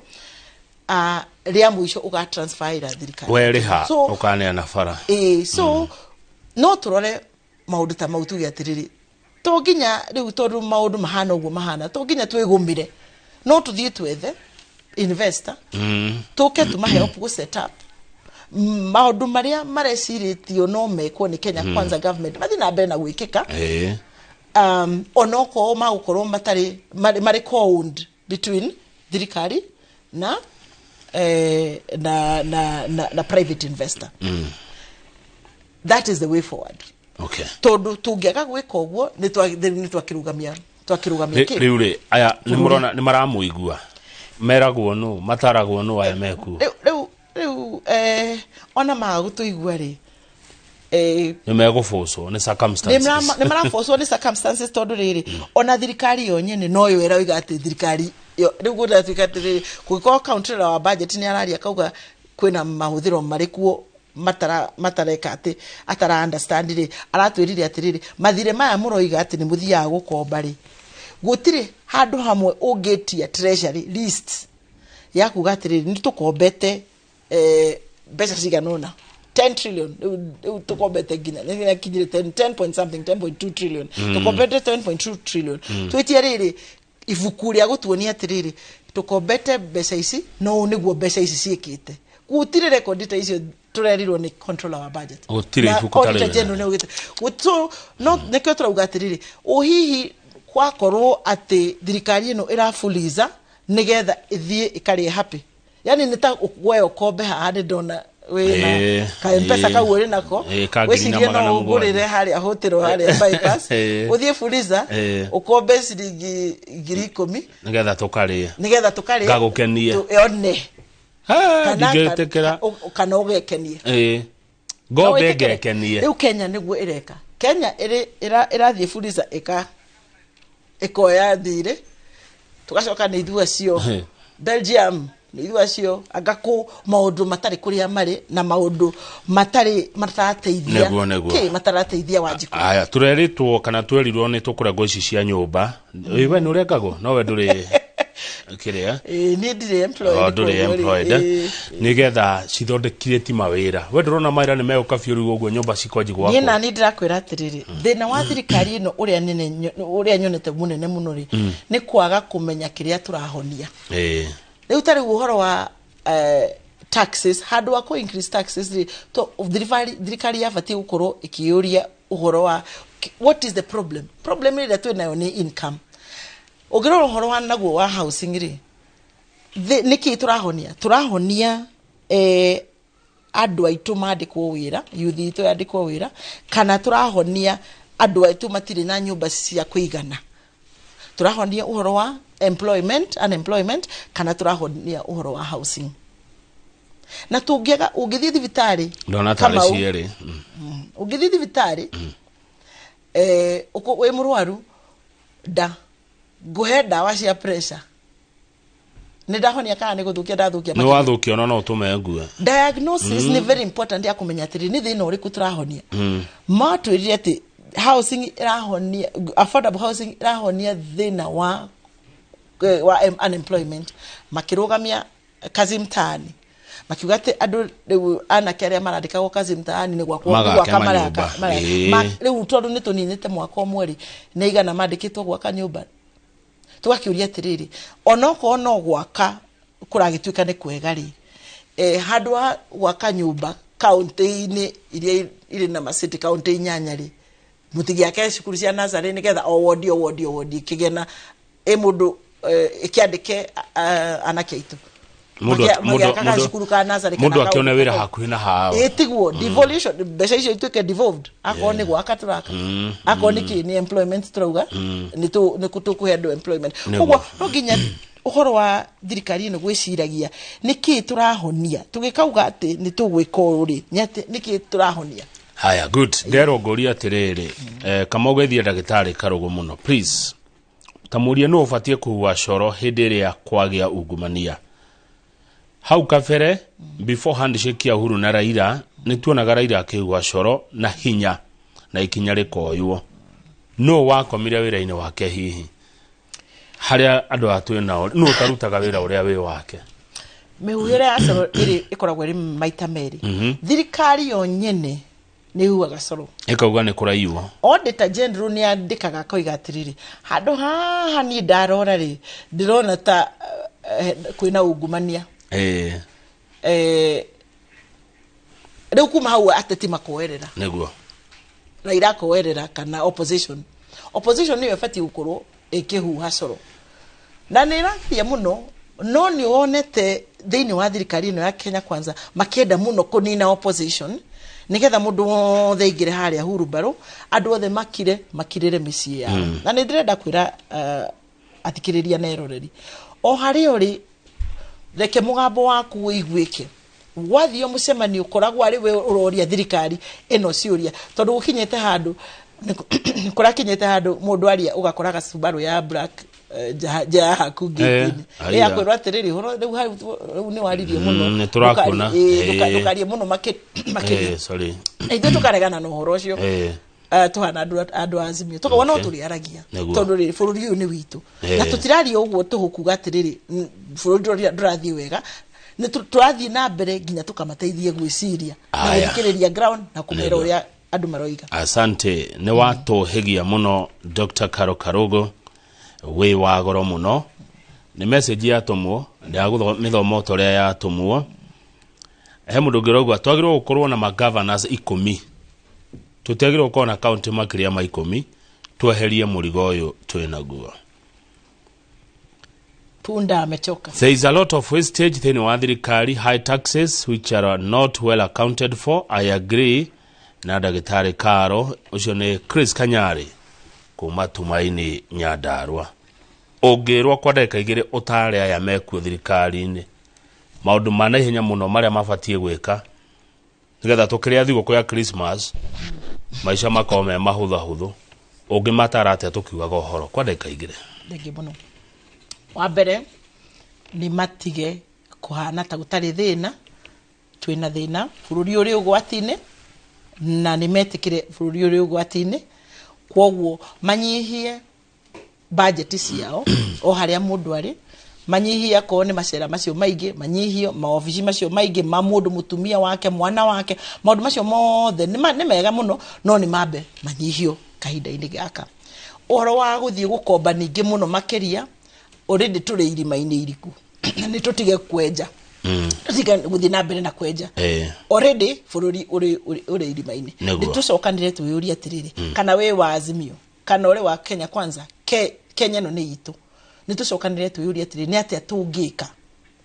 rĩa mũico ũgatransferĩra thirikari. Werĩha So, ũkaneana bara. Ĩĩ, so no tũrore maũndũ ta mau, tuge atĩrĩrĩ, to nginya rĩu tondũ maũndũ mahana ũguo mahana, to nginya twĩgũmĩre, no tũthiĩ twethe investor, tũke tũmahe help gũ set up maũndũ marĩa marecirĩtio no mekwo nĩ Kenya Kwanza government, mathiĩ na mbere na gwĩkĩka, onokorwo magũkorwo matarĩ marĩ co-owned between thirikari na na private investor. That is the way forward, tondũ tũngĩaga gwĩka ũguo nĩ twakĩrũgamia kĩ? Rĩu rĩ, aya nĩ Bũrũri. Mũrona nĩ maramũigua, meragwo nũ, mataragwo nũ aya mekuo? Rĩu ona maga gũtũigua rĩ, Nĩ megũbũcwo nĩ circumstances. Nĩ marabocwo nĩ circumstances, tondũ rĩrĩ, ona thirikari yo nyene noyo ĩroiga atĩ thirikari rĩu gũratuĩka atĩrĩrĩ, kũngĩkorwo controller wa budget nĩ araria akauga kwĩna mahũthĩro marĩ kuo matara matareka atĩ atara understand rĩ, aratwĩrire atĩrĩrĩ, mathirĩ maya mũroiga atĩ nĩ mũthiaga gũkomba rĩ, gũtirĩ handũ hamwe ũngĩtia treasury list ya kuga atĩrĩrĩ, nĩ tũkombete mbeca cigana ũna, 10 trillion, rĩu tũkombete nginya nĩ kinyire 10, 10 point something, 10.2 trillion. Tũkombete 10.2 trillion. Twĩtie rĩrĩ ibuku rĩa gũtuonia atĩrĩrĩ, tũkombete mbeca ici, no ũũ nĩguo mbeca ici ciĩkĩte. Gũtirĩ rekondi ta icio tũrerirwo nĩ controller wa budget. Gũtirĩ Na ibuku ta Auditor rĩu. General nĩ augĩte. No nĩkĩo tũrauga atĩrĩrĩ, ũ hihi kwakorwo atĩ thirikari ĩno ĩrafuliza nĩgetha ĩthiĩ ĩkarĩe happy, yani nĩ ta we ũkombe haha, nĩ ndona wĩna ka Mpesa kau ũrĩ nako, Ka ngiri na wĩcirie magana no ũngũrĩre mũgwanja. harĩa hũtĩro harĩa bypass, ũthiĩ Fuliza ũkombe ciringi 10,000 Nĩgetha tũkarĩe. Nĩgetha tũkarĩe. Ngagũkenie. One kana Ndingĩtĩkĩra. Kana ũgekenie. Ngombe No wĩtĩkĩre. ngekenie. Rĩu Kenya nĩguo ĩreka. Kenya ĩrathiĩ Fuliza ĩkoya thirĩ, tũgacoka nĩ ithuĩ acio Belgium, nĩ ithuĩ acio anga kũ maũndũ matarĩ kũrĩa marĩ na maũndũ matarĩ matarateithia. Nĩguo. Kĩ matarateithia Wanjikũ. Aya, tũrerĩtwo kana twerirwo nĩ tũkũrengwo ici cia nyũmba. Ĩ, we nĩ ũrengagwo? No we ndũrĩ kĩrĩa? Ĩĩ, niĩ ndirĩ employed. O, ndũrĩ Koguo rĩ, employed. Ĩĩ. Nĩgetha cithondekire ti mawĩra, we ndũrona mawĩra nĩ megũka biũ rĩu ũguo nyũmba cikwanji Niĩ gwakwo? nani ndĩrakwĩra atĩrĩrĩ, thĩna wa thirikari ĩno ũrĩa nene ũrĩa nyonete mũnene mũno rĩ, nĩ kwaga kũmenya kĩrĩa tũrahonia. Rĩu ta rĩu ũhoro wa taxes, handũ wa kũ increase taxes rĩ, to thirikari yabatiĩ gũkorwo ĩkĩyũria ũhoro wa what is the problem. Problem ĩrĩa twĩ nayo nĩ income. Ũngĩrora ũhoro wa naguo wa housing rĩ, nĩkĩ tũrahonia? Tũrahonia andũ aitũ mandĩkwo wĩra, youth itũ yandĩkwo wĩra, kana tũrahonia andũ aitũ matirĩ na nyũmba cia kũigana, tũrahonia ũhoro wa employment, unemployment, kana tũrahonia ũhoro wa housing. Na tũngĩaga, ũngĩthiĩ thibitarĩ, Ndona tarĩ Kamau, cierĩ. Ũngĩthiĩ thibitarĩ, wĩ mũrwaru nda, ngũhe ndawa cia pressure, nĩ ndahonia kana nĩ gũthũkia ndathũkia Nĩ makĩria? wathũkia ona no ũtũme ngue. Diagnosis nĩ very important ya kũmenya atĩrĩ, nĩ thĩna ũrĩkũ tũrahonia. Matwĩrire atĩ housing ĩrahonia, affordable housing ĩrahonia thĩna wa unemployment. Makĩrũgamia kazi mtaani, makiuga atĩ andũ rĩu, anake arĩa marandĩkagwo kazi mtaani nĩ gwakwo, nĩ Magake gwaka manyũmba. maraka. Rĩu tondũ nĩ tũninĩte mwaka ũmwe rĩ, nĩ igana mandĩkĩtwo gwaka nyũmba. Tũgakĩũria atĩrĩrĩ, onokorwo no gwaka kũragĩtuĩka nĩ kwega rĩ, handũ ha gwaka nyũmba kaunti-inĩ iria irĩ na macity, kaunti 8 rĩ, mũtigĩake cukuru cia nursery, nĩgetha o wodi, o wodi, o wodi ĩkĩgĩe na ĩ mũndũ, ĩkĩandĩke anake aitũ. Mũndũ Magĩakaga cukuru ka nursery kana Mũndũ akĩone kaũndũ wĩra kau. hakuhĩ na hao. Ĩ tiguo devolution, mbeca icio ituĩke devolved, akorwo nĩ gwaka tũraka, akorwo nĩ kĩ, nĩ employment tũrauga, nĩ tũkũhe andũ employment. Koguo no nginya ũhoro wa thirikari ĩno gwĩciragia nĩ kĩ tũrahonia, tũgĩkauga atĩ nĩ tũgwĩka ũũ rĩ, nĩ atĩ nĩ kĩ tũrahonia. Haya, good. Nderwo ngũria atĩrĩrĩ, Kamau, geithia ndagĩtarĩ Karũgũ mũno, please. Tamũrie nũ ũbatiĩ kũhua coro hĩndĩ ĩrĩa kwagĩa ungumania. Hau kabere, before handshake ya Uhuru na Raila, nĩ tuonaga Raila akĩhua coro na hinya na ikinya rĩkoywo. Nũ wakomire wĩra-inĩ wake hihi? Harĩa andũ aya twĩ nao, nũ ũtarutaga wĩra ũrĩa wĩ wake? Mĩhuhĩre ya coro ĩrĩ ĩkoragwo ĩrĩ maita merĩ. Thirikari yo nyene nĩ ĩhuhaga coro. Ĩkauga nĩ kũraiywo. Auditor General nĩ andĩkaga akoiga atĩrĩrĩ, handũ haha niĩ ndarora rĩ, ndĩrona ta kwĩna ungumania. Rĩu kuma hau ateti makoerera. Raila akoerera kana opposition nĩyo ĩbatiĩ gũkorwo ĩkĩhuha coro, na nĩ ĩrageria mũno, no nĩ wonete thĩinĩ wa thirikari ĩno ya Kenya Kwanza makĩenda mũno kũnina opposition, nĩgetha mũndũ wothe aingĩre harĩa hurumbarũ, andũ othe makire makirĩre mĩciĩ yao. Na nĩ ndĩrenda kwĩra athikĩrĩria na eroreri o harĩa ũrĩ, reke mũgambo waku ũiguĩke. Wathio mũcemanio, ũkoragwo arĩ we ũroria thirikari ĩno ciũria, tondũ gũkinyĩte handũ, kũrakinyĩte handũ mũndũ aria ũgakora gacubarũ ya black, nja ya haku ngĩti-inĩ. Aya. Ĩyakwĩrwo atĩrĩrĩ, ũhoro rĩu hau rĩu nĩ waririe mũno. Nĩ tũrakuona. Ndũkarie mũno makĩria. Sorry. Na ithuĩ tũkaregana na ũhoro ũcio. Tuhana andũ a Azimio tũkauga no tũrĩaragia, tondũ rĩrĩ, bũrũri ũyũ nĩ witũ, na tũtiraria ũguo tũhũ kuga atĩrĩrĩ, bũrũri ndũrathiĩ wega. Nĩ tũrathiĩ na mbere nginya tũkamateithie gwĩciria na gũthikĩrĩria ground na kũmera ũrĩa andũ maroiga. Asante, nĩ watũhĩgia mũno, Dr. Karo Karugo, wĩ wa goro mũno. Nĩ message yatũmwo, ndagũmĩthoma ta ũrĩa yatũmwo. He mũndũ ũngĩ ũrauga twagĩrĩirwo gũkorwo na magovernors 10, tũtiagĩrĩirwo gũkorwo na kaunti makĩria ma 10, tweherie mũrigo ũyũ twĩ naguo. Punda amechoka. There is a lot of wastage thĩinĩ wa thirikari, high taxes which are not well accounted for. I agree na ndagĩtarĩ Karo. Ũcio nĩ Chris Kanyari kuma Tumaini, Nyandarua. Ũngĩrwo kwa ndagĩka 2 ũtare aya mekuo thirikari-inĩ maũndũ ma naihenya mũno marĩa mabatiĩ gwĩka nĩgetha tũkĩrĩa thigũkũ ya Christmas maica makorwo me mahũthahũthũ, ũngĩmatara atĩa tũkiugaga ũhoro kwa ndagĩka 2? Thengiũ mũno. Wa mbere nĩ matige kũhana ta gũtarĩ thĩna. Twĩna thĩna, bũrũri ũrĩ ũgwati-inĩ, na nĩ metĩkĩre bũrũri ũrĩ ũgwati-inĩ. Kwoguo manyihie bajeti ciao o harĩa mũndũ arĩ, manyihie akorwo nĩ macera macio maingĩ, manyihio maobici macio maingĩ ma mũndũ, mũtumia wake, mwana wake, maũndũ macio mothe nĩ mega mũno, no nĩ mambe manyihio kahinda-inĩ gaka. Ũhoro wa gũthiĩ gũkomba ningĩ mũno makĩria, already tũrĩ irima-inĩ iriku, nĩ tũtige kwenja, tũtige gũthiĩ na mbere na kwenja. Already bũrũri ũrĩ irima-inĩ. Nĩ tũcokanĩre twĩyũrie atĩrĩrĩ, kana wĩ wa Azimio kana ũrĩ wa Kenya Kwanza, Kenya ĩno nĩ itũ. Nĩ tũcokanĩre twĩyũrie atĩrĩrĩ, nĩ atĩa tũngĩka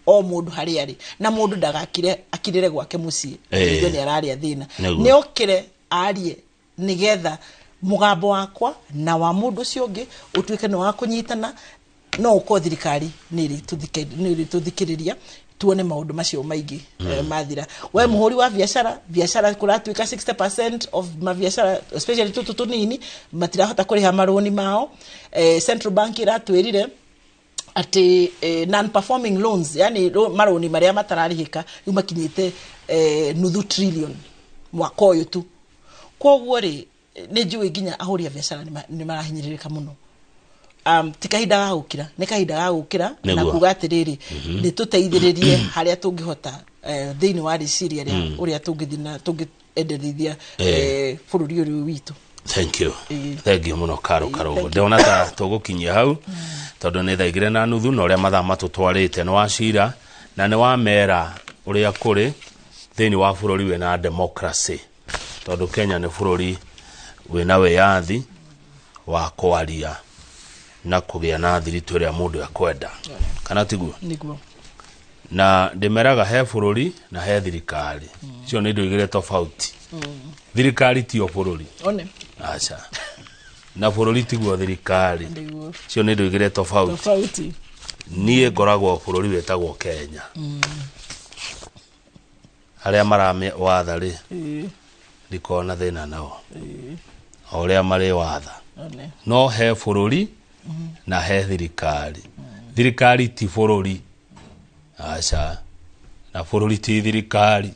O mũndũ harĩa arĩ, na mũndũ ndagakire akirĩre gwake mũciĩ igue nĩ ararĩa thĩna. Nĩguo. Nĩ okĩre arie, nĩgetha mũgambo wakwa na wa mũndũ ũcio ũngĩ ũtuĩke nĩ wa kũnyitana. No ũkorwo thirikari nĩ ĩrĩtũthikĩrĩria, tuone maũndũ macio maingĩ mathira. We mũhũri wa biacara, biacara kũratuĩka 60% of mabiacara, especially tũtũ tũnini, matirahota kũrĩha marũni mao. Central Bank ĩratwĩrire atĩ non-performing loans, yani marũni marĩa matararĩhĩka, rĩu makinyĩte nuthu trillion mwaka ũyũ tu. Koguo rĩ, nĩ njũĩ nginya ahũri a biacara nĩ marahinyĩrĩrĩka mũno. Ti kahinda ga gũkira, nĩ kahinda ga gũkĩra na Nĩguo. kuga atĩrĩrĩ, nĩ tũteithĩrĩrie harĩa tũngĩhota thĩinĩ wa rĩciria rĩa ũrĩa tũngĩthiĩ na tũngĩenderithia bũrũri ũyũ witũ. Thank you. Thank you muno, Karo Karũgũ. Ndĩrona ta tũgũkinyia hau, tondũ nĩ 2:30, na ũrĩa mathaa matũtwarĩte nĩ wa cira na nĩ wa mera ũrĩa kũrĩ thĩinĩ wa bũrũri wĩna democracy, tondũ Kenya nĩ bũrũri wĩna wĩyathi wa kwaria na kũgĩa na thiritũ ĩrĩa mũndũ ekwenda, kana tiguo? Nĩguo. Na ndĩmeraga he bũrũri na he thirikari, icio nĩ indo igĩrĩ tofauti. Thirikari tiyo bũrũri. One. Aca, na bũrũri tiguo thirikari. Nĩguo. Icio nĩ indo igĩrĩ tofauti. Tofauti. Niĩ ngoragwo bũrũri wĩtagwo Kenya. Arĩa maramĩwatha rĩ, ndikoragwo na thĩna nao, o ũrĩa marĩ watha. One. No he bũrũri na he thirikari. Thirikari ti bũrũri, aca, na bũrũri ti thirikari.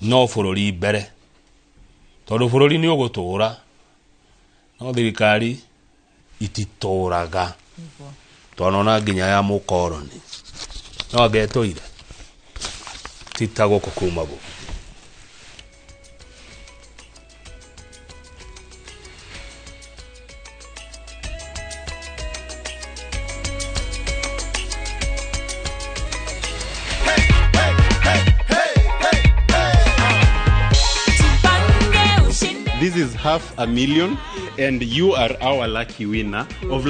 No bũrũri mbere, tondũ bũrũri nĩ ũgũtũra, no thirikari ititũraga. Twanona nginya ya mũkoroni no angetũire ti ta gũkũ kumagwo. Tupange ushinde. This is 500,000, and you are our lucky winner of last